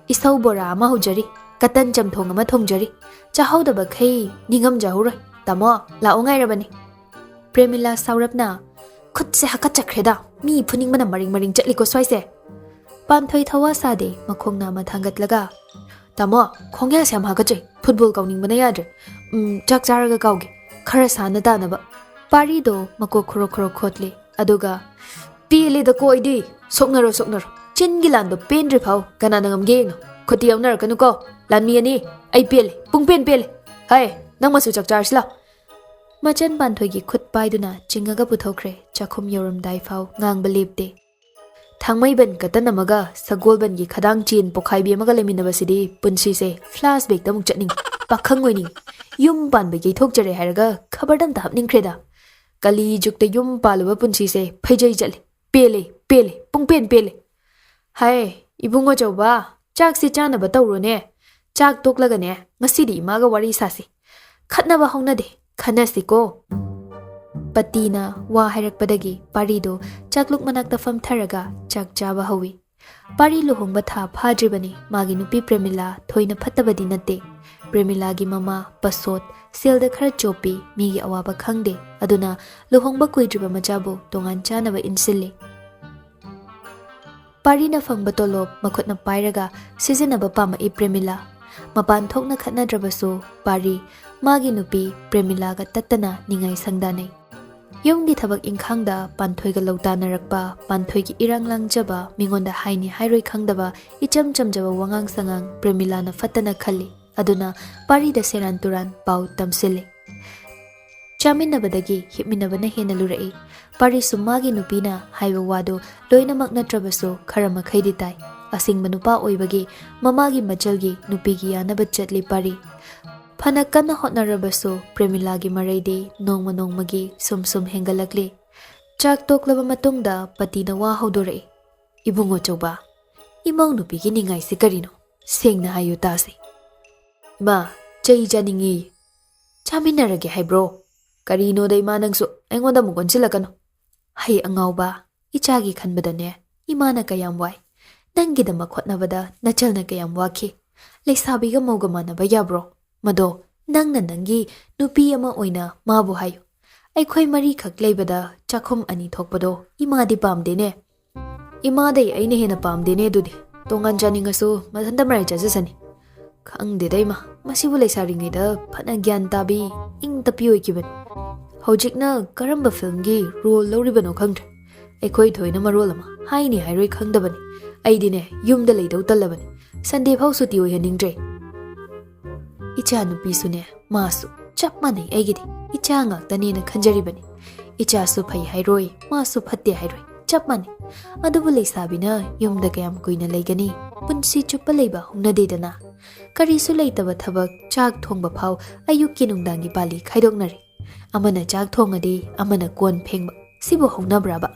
ꯏꯁꯧ ꯕꯣꯔꯥ ꯑꯃ ꯍꯧꯖꯔꯤ, ꯀꯇꯟ ꯆꯝꯊꯣꯡ ꯑꯃ ꯊꯣꯡꯖꯔꯤ꯫ ꯆꯥꯍꯧꯗꯕꯈꯩ ꯅꯤꯡꯉꯝꯖꯍꯧꯔꯣꯏ꯫ ꯇꯥꯃꯣ, ꯂꯥꯛꯑꯣ ꯉꯥꯏꯔꯕꯅꯤ꯫" ꯄ꯭ꯔꯦꯃꯤꯂꯥ ꯁꯥꯎꯔꯞꯅ, "ꯈꯨꯠꯁꯦ ꯍꯥꯀꯠꯆꯈ꯭ꯔꯦꯗ, ꯃꯤ ꯐꯨꯅꯤꯡꯕꯅ ꯃꯔꯤꯡ ꯃꯔꯤꯡ ꯆꯠꯂꯤꯀꯣ ꯁ꯭ꯋꯥꯏꯁꯦ꯫" ꯄꯥꯟꯊꯣꯏ ꯊꯋꯥ ꯁꯥꯗꯦ, ꯃꯈꯣꯡ ꯅꯥꯝꯃ ꯊꯥꯡꯒꯠꯂꯒ, "ꯇꯥꯃꯣ, ꯈꯣꯡꯌꯥꯁꯦ ꯌꯥꯝ ꯍꯥꯀꯠꯆꯩ, ꯐꯨꯠꯕꯣꯜ ꯀꯥꯎꯅꯤꯡꯕꯅ ꯌꯥꯗ꯭ꯔꯦ꯫ ꯎꯝ, ꯆꯥꯛ ꯆꯥꯔꯒ ꯀꯥꯎꯒꯦ, ꯈꯔ ꯁꯥꯟꯅ ꯇꯥꯅꯕ꯫" ꯄꯥꯔꯤꯗꯣ ꯃꯀꯣꯛ ꯈꯨꯔꯣ ꯈꯨꯔꯣ ꯈꯣꯠꯂꯦ, ꯑꯗꯨꯒ, "ꯄꯦꯜꯂꯦꯗꯀꯣ ꯑꯩꯗꯤ꯫ ꯁꯣꯛꯅꯔꯣ, ꯁꯣꯛꯅꯔꯣ꯫ ꯆꯤꯟꯒꯤ ꯂꯥꯟꯗꯣ ꯄꯦꯟꯗ꯭ꯔꯤ ꯐꯥꯎ ꯀꯅꯥꯅ ꯉꯝꯒꯦ ꯌꯦꯡꯉꯣ꯫ ꯈꯨꯠꯇꯤ ꯌꯥꯎꯅꯔꯛꯀꯅꯨꯀꯣ꯫ ꯂꯥꯟꯃꯤ ꯑꯅꯤ, ꯑꯩ ꯄꯦꯜꯂꯦ, ꯄꯨꯡ ꯄꯦꯟ ꯄꯦꯜꯂꯦ꯫ ꯍꯥꯏ, ꯅꯪ ꯃꯁꯨ ꯆꯥꯛ ꯆꯥꯔꯁꯤ ꯂꯥꯎ꯫" ꯃꯆꯟ ꯄꯥꯟꯊꯣꯏꯒꯤ ꯈꯨꯠ ꯄꯥꯏꯗꯨꯅ ꯆꯤꯡꯉꯒ ꯄꯨꯊꯣꯛꯈ꯭ꯔꯦ, ꯆꯥꯛꯈꯨꯝ ꯌꯧꯔꯝꯗꯥꯏ ꯐꯥꯎ ꯉꯥꯡꯕ ꯂꯦꯞꯇꯦ꯫ ꯊꯥꯡꯃꯩꯕꯟ ꯀꯇꯟ ꯑꯃꯒ ꯁꯒꯣꯜꯕꯟꯒꯤ ꯈꯗꯥꯡ ꯆꯦꯟ ꯄꯣꯈꯥꯏꯕꯤ ꯑꯃꯒ ꯂꯩꯃꯤꯟꯅꯕꯁꯤꯗꯤ ꯄꯨꯟꯁꯤꯁꯦ flashbackꯇ ꯑꯃꯨꯛ ꯆꯠꯅꯤꯡꯉꯤ, ꯄꯥꯈꯪ ꯑꯣꯏꯅꯤꯡꯉꯤ, ꯌꯨꯝ ꯄꯥꯟꯕ ꯌꯩꯊꯣꯛꯆꯔꯦ ꯍꯥꯏꯔꯒ ꯈꯕꯔꯗ ꯑꯝꯇ ꯍꯥꯞꯅꯤꯡꯈ꯭ꯔꯦꯗ꯫ ꯀꯂꯤ ꯖꯨꯛꯇ ꯌꯨꯝ ꯄꯥꯜꯂꯨꯕ ꯄꯨꯟꯁꯤꯁꯦ ꯐꯩꯖꯩ ꯆꯠꯂꯦ, ꯄꯦꯜꯂꯦ, ꯄꯦꯜꯂꯦ, ꯄꯨꯡꯄꯦꯟ ꯄꯦꯜꯂꯦ꯫ ꯍꯥꯏ, ꯏꯕꯨꯡꯉꯣ ꯆꯧꯕ, ꯆꯥꯛꯁꯦ ꯆꯥꯅꯕ ꯇꯧꯔꯣꯅꯦ꯫ ꯆꯥꯛ ꯇꯣꯛꯂꯒꯅꯦ, ꯉꯁꯤꯗꯤ ꯏꯃꯥꯒ ꯋꯥꯔꯤ ꯁꯥꯁꯤ꯫ ꯈꯠꯅꯕ ꯍꯧꯅꯗꯦ, ꯈꯟꯅꯁꯤꯀꯣ꯫ ꯄꯇꯤꯅ ꯋꯥ ꯍꯥꯏꯔꯛꯄꯗꯒꯤ ꯄꯥꯔꯤꯗꯣ ꯆꯥꯛꯂꯨꯛ ꯃꯅꯥꯛꯇ ꯐꯝꯊꯔꯒ ꯆꯥꯛ ꯆꯥꯕ ꯍꯧꯏ꯫ ꯄꯥꯔꯤ ꯂꯨꯍꯣꯡꯕ ꯊꯥ ꯐꯥꯗ꯭ꯔꯤꯕꯅꯤ꯫ ꯃꯥꯒꯤ ꯅꯨꯄꯤ ꯄ꯭ꯔꯦꯃꯤꯂꯥ ꯊꯣꯏꯅ ꯐꯠꯇꯕꯗꯤ ꯅꯠꯇꯦ꯫ ꯄ꯭ꯔꯦꯃꯤꯂꯥꯒꯤ ꯃꯃꯥ ꯄꯁꯣꯠ, ꯁꯦꯜꯗ ꯈꯔ ꯆꯣꯞꯄꯤ, ꯃꯤꯒꯤ ꯑꯋꯥꯕ ꯈꯪꯗꯦ꯫ ꯑꯗꯨꯅ ꯂꯨꯍꯣꯡꯕ ꯀꯨꯏꯗ꯭ꯔꯤꯕ ꯃꯆꯥꯕꯨ ꯇꯣꯉꯥꯟ ꯆꯥꯅꯕ ꯏꯟꯁꯤꯜꯂꯤ꯫ ꯄꯥꯔꯤꯅ ꯐꯪꯕ ꯇꯣꯂꯣꯞ ꯃꯈꯨꯠꯅ ꯄꯥꯏꯔꯒ ꯁꯤꯖꯤꯟꯅꯕ ꯄꯥꯝꯃꯛꯏ ꯄ꯭ꯔꯦꯃꯤꯂꯥ꯫ ꯃꯄꯥꯟ ꯊꯣꯛꯅ ꯈꯠꯅꯗ꯭ꯔꯕꯁꯨ ꯄꯥꯔꯤ ꯃꯥꯒꯤ ꯅꯨꯄꯤ ꯄ꯭ꯔꯦꯃꯤꯂꯥꯒ ꯇꯠꯇꯅ ꯅꯤꯡꯉꯥꯏ ꯁꯪꯗꯥꯅꯩ꯫ ꯌꯨꯝꯒꯤ ꯊꯕꯛ ꯏꯪꯈꯥꯡꯗ ꯄꯥꯟꯊꯣꯏꯒ ꯂꯧꯇꯥꯟꯅꯔꯛꯄ, ꯄꯥꯟꯊꯣꯏꯒꯤ ꯏꯔꯥꯡ ꯂꯥꯡꯖꯕ, ꯃꯤꯉꯣꯟꯗ ꯍꯥꯏꯅꯤ ꯍꯥꯏꯔꯣꯏ ꯈꯪꯗꯕ ꯏꯆꯝ ꯆꯝꯖꯕ ꯋꯥꯉꯥꯡ ꯁꯉꯥꯡ ꯄ꯭ꯔꯦꯃꯤꯂꯥꯅ ꯐꯠꯇꯅ ꯈꯜꯂꯤ꯫ ꯑꯗꯨꯅ ꯄꯥꯔꯤꯗ ꯁꯦꯔꯥꯟ ꯇꯨꯔꯥꯟ ꯄꯥꯎ ꯇꯝꯁꯤꯜꯂꯤ꯫ ꯆꯥꯃꯤꯟꯅꯕꯗꯒꯤ ꯍꯤꯞꯃꯤꯟꯅꯕꯅ ꯍꯦꯟꯅ ꯂꯨꯔꯛꯏ꯫ ꯄꯥꯔꯤꯁꯨ ꯃꯥꯒꯤ ꯅꯨꯄꯤꯅ ꯍꯥꯏꯕ ꯋꯥꯗꯨ ꯂꯣꯏꯅꯃꯛ ꯅꯠꯇ꯭ꯔꯕꯁꯨ ꯈꯔ ꯃꯈꯩꯗꯤ ꯇꯥꯏ꯫ ꯑꯁꯤꯡꯕ ꯅꯨꯄꯥ ꯑꯣꯏꯕꯒꯤ ꯃꯃꯥꯒꯤ ꯃꯆꯜꯒꯤ ꯅꯨꯄꯤꯒꯤ ꯌꯥꯅꯕ ꯆꯠꯂꯤ ꯄꯥꯔꯤ꯫ ꯐꯅ ꯀꯟꯅ ꯍꯣꯠꯅꯔꯕꯁꯨ ꯄ꯭ꯔꯦꯃꯤꯂꯥꯒꯤ ꯃꯔꯩꯗꯤ ꯅꯣꯡꯃ ꯅꯣꯡꯃꯒꯤ ꯁꯨꯝ ꯁꯨꯝ ꯍꯦꯟꯒꯠꯂꯛꯂꯤ꯫ ꯆꯥꯛ ꯇꯣꯛꯂꯕ ꯃꯇꯨꯡꯗ ꯄꯇꯤꯅ ꯋꯥ ꯍꯧꯗꯣꯔꯛꯏ꯫ "ꯏꯕꯨꯡꯉꯣ ꯆꯧꯕ, ꯏꯃꯧ ꯅꯨꯄꯤꯒꯤ ꯅꯤꯡꯉꯥꯏꯁꯤ ꯀꯔꯤꯅꯣ? ꯁꯦꯡꯅ ꯍꯥꯏꯌꯨ ꯇꯥꯁꯤ꯫" "ꯏꯃꯥ, ꯆꯩ ꯆꯥꯅꯤꯡꯉꯤ꯫" "ꯆꯥꯃꯤꯟꯅꯔꯒꯦ ꯍꯥꯏꯕ꯭ꯔꯣ? ꯀꯔꯤꯅꯣꯗ ꯏꯃꯥ, ꯅꯪꯁꯨ ꯑꯩꯉꯣꯟꯗ ꯑꯃꯨꯛ ꯑꯣꯟꯁꯤꯜꯂꯛꯀꯅꯨ꯫" "ꯍꯩ ꯑꯉꯥꯎꯕ, ꯏꯆꯥꯒꯤ ꯈꯟꯕꯗꯅꯦ ꯏꯃꯥꯅ ꯀꯌꯥꯝ ꯋꯥꯏ꯫ ꯅꯪꯒꯤꯗꯃꯛ ꯍꯣꯠꯅꯕꯗ ꯅꯆꯜꯅ ꯀꯌꯥꯝ ꯋꯥꯈꯤ꯫ ꯂꯩꯁꯥꯕꯤꯒ ꯃꯧꯒ ꯃꯥꯟꯅꯕ ꯌꯥꯕ꯭ꯔꯣ? ꯃꯗꯣ ꯅꯪꯅ ꯅꯪꯒꯤ ꯅꯨꯄꯤ ꯑꯃ ꯑꯣꯏꯅ ꯃꯥꯕꯨ ꯍꯥꯏꯌꯨ꯫ ꯑꯩꯈꯣꯏ ꯃꯔꯤꯈꯛ ꯂꯩꯕꯗ ꯆꯥꯛꯈꯨꯝ ꯑꯅꯤ ꯊꯣꯛꯄꯗꯣ ꯏꯃꯥꯗꯤ ꯄꯥꯝꯗꯦꯅꯦ꯫" "ꯏꯃꯥꯗꯩ ꯑꯩꯅ ꯍꯦꯟꯅ ꯄꯥꯝꯗꯦꯅꯦ ꯑꯗꯨꯗꯤ꯫ ꯇꯣꯉꯥꯟ ꯆꯥꯅꯤꯡꯉꯁꯨ ꯃꯊꯟꯇ ꯃꯔꯥꯏ ꯆꯥꯖꯁꯅꯤ꯫" "ꯈꯪꯗꯦꯗ ꯏꯃꯥ, ꯃꯁꯤꯕꯨ ꯂꯩꯁꯥꯔꯤꯉꯩꯗ ꯐꯅ ꯒ꯭ꯌꯥꯟ ꯇꯥꯕꯤ, ꯏꯪ ꯇꯞꯄꯤ ꯑꯣꯏꯈꯤꯕꯅꯤ꯫ ꯍꯧꯖꯤꯛꯅ ꯀꯔꯝꯕ ꯐꯤꯂꯝꯒꯤ ꯔꯣꯜ ꯂꯧꯔꯤꯕꯅꯣ ꯈꯪꯗ꯭ꯔꯦ꯫ ꯑꯩꯈꯣꯏ ꯊꯣꯏꯅ ꯃꯔꯣꯜ ꯑꯃ ꯍꯥꯏꯅꯤ ꯍꯥꯏꯔꯣꯏ ꯈꯪꯗꯕꯅꯤ꯫ ꯑꯩꯗꯤꯅꯦ, ꯌꯨꯝꯗ ꯂꯩꯗꯧ ꯇꯜꯂꯕꯅꯤ꯫ ꯁꯟꯗꯦ ꯐꯥꯎ ꯁꯨꯇꯤ ꯑꯣꯏꯍꯟꯅꯤꯡꯗ꯭ꯔꯦ꯫" ꯏꯆꯥꯅꯨꯄꯤꯁꯨꯅꯦ, ꯃꯥꯁꯨ ꯆꯞ ꯃꯥꯟꯅꯩ꯫ ꯑꯩꯒꯤꯗꯤ ꯏꯆꯥ ꯉꯥꯛꯇꯅꯦꯅ ꯈꯟꯖꯔꯤꯕꯅꯤ꯫ ꯏꯆꯥꯁꯨ ꯐꯩ ꯍꯥꯏꯔꯣꯏ, ꯃꯥꯁꯨ ꯐꯠꯇꯦ ꯍꯥꯏꯔꯣꯏ, ꯆꯞ ꯃꯥꯟꯅꯩ꯫ ꯑꯗꯨꯕꯨ ꯂꯩꯁꯥꯕꯤꯅ ꯌꯨꯝꯗ ꯀꯌꯥꯝ ꯀꯨꯏꯅ ꯂꯩꯒꯅꯤ? ꯄꯨꯟꯁꯤ ꯆꯨꯞꯄ ꯂꯩꯕ ꯍꯧꯅꯗꯦꯗꯅ꯫ ꯀꯔꯤꯁꯨ ꯂꯩꯇꯕ ꯊꯕꯛ, ꯆꯥꯛ ꯊꯣꯡꯕ ꯐꯥꯎ ꯑꯌꯨꯛꯀꯤ ꯅꯨꯡꯗꯥꯡꯒꯤ ꯄꯥꯂꯤ ꯈꯥꯏꯗꯣꯛꯅꯔꯦ꯫ ꯑꯃꯅ ꯆꯥꯛ ꯊꯣꯡꯉꯗꯤ ꯑꯃꯅ ꯀꯣꯟ ꯐꯦꯡꯕ꯫ ꯁꯤꯕꯨ ꯍꯧꯅꯕ꯭ꯔꯕ?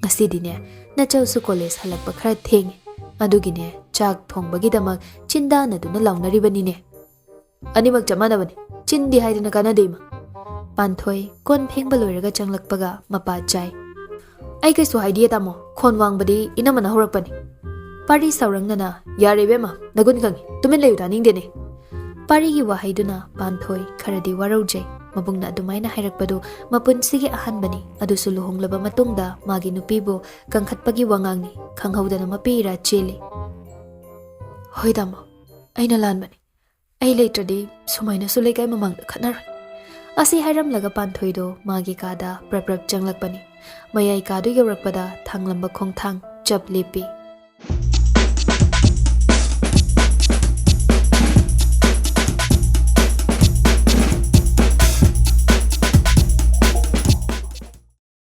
ꯉꯁꯤꯗꯤꯅꯦ, ꯅꯆꯜꯁꯨ ꯀꯣꯂꯦꯖ ꯍꯜꯂꯛꯄ ꯈꯔ ꯊꯦꯡꯉꯦ꯫ ꯑꯗꯨꯒꯤꯅꯦ, ꯆꯥꯛ ꯊꯣꯡꯕꯒꯤꯗꯃꯛ ꯆꯤꯟꯗꯥꯅꯗꯨꯅ ꯂꯥꯎꯅꯔꯤꯕꯅꯤꯅꯦ꯫ "ꯑꯅꯤꯃꯛ ꯆꯞ ꯃꯥꯟꯅꯕꯅꯤ꯫ ꯆꯤꯟꯗꯤ ꯍꯥꯏꯗꯅ ꯀꯥꯟꯅꯗꯦ, ꯏꯃꯥ꯫" ꯄꯥꯟꯊꯣꯏ ꯀꯣꯟ ꯐꯦꯡꯕ ꯂꯣꯏꯔꯒ ꯆꯪꯂꯛꯄꯒ ꯃꯄꯥ ꯆꯥꯏ꯫ "ꯑꯩ ꯀꯩꯁꯨ ꯍꯥꯏꯗꯤꯌꯦ ꯇꯥꯃꯣ, ꯈꯣꯟ ꯋꯥꯡꯕꯗꯤ ꯏꯅꯝꯃꯅ ꯍꯧꯔꯛꯄꯅꯤ꯫" ꯄꯥꯔꯤ ꯁꯥꯎꯔꯪꯅꯅ, "ꯌꯥꯔꯦ ꯏꯕꯦꯝꯃ, ꯅꯒꯨꯟ ꯈꯪꯉꯤ, ꯇꯨꯃꯤꯟ ꯂꯩꯌꯨ, ꯇꯥꯅꯤꯡꯗꯦꯅꯦ꯫" ꯄꯥꯔꯤꯒꯤ ꯋꯥꯍꯩꯗꯨꯅ ꯄꯥꯟꯊꯣꯏ ꯈꯔꯗꯤ ꯋꯥꯔꯧꯖꯩ꯫ ꯃꯕꯨꯡꯅ ꯑꯗꯨꯃꯥꯏꯅ ꯍꯥꯏꯔꯛꯄꯗꯨ ꯃꯄꯨꯟꯁꯤꯒꯤ ꯑꯍꯥꯟꯕꯅꯤ, ꯑꯗꯨꯁꯨ ꯂꯨꯍꯣꯡꯂꯕ ꯃꯇꯨꯡꯗ ꯃꯥꯒꯤ ꯅꯨꯄꯤꯕꯨ ꯀꯟꯈꯠꯄꯒꯤ ꯋꯥꯉꯥꯡꯅꯤ꯫ ꯈꯪꯍꯧꯗꯅ ꯃꯄꯤ ꯏꯔꯥ ꯆꯦꯜꯂꯤ꯫ "ꯍꯣꯏ ꯇꯥꯃꯣ, ꯑꯩꯅ ꯂꯥꯟꯕꯅꯤ꯫ ꯑꯩ ꯂꯩꯇ꯭ꯔꯗꯤ ꯁꯨꯃꯥꯏꯅꯁꯨ ꯂꯩꯀꯥꯏ ꯃꯃꯥꯡꯗ ꯈꯠꯅꯔꯣꯏ꯫ ꯑꯁꯤ ꯍꯥꯏꯔꯝꯂꯒ ꯄꯥꯟꯊꯣꯏꯗꯣ ꯃꯥꯒꯤ ꯀꯥꯗ ꯄ꯭ꯔꯞ ꯄ꯭ꯔꯞ ꯆꯪꯂꯛꯄꯅꯤ꯫ ꯃꯌꯥꯏ ꯀꯥꯗꯨ ꯌꯧꯔꯛꯄꯗ ꯊꯥꯡꯂꯝꯕ ꯈꯣꯡꯊꯥꯡ ꯆꯞ ꯂꯦꯞꯄꯤ꯫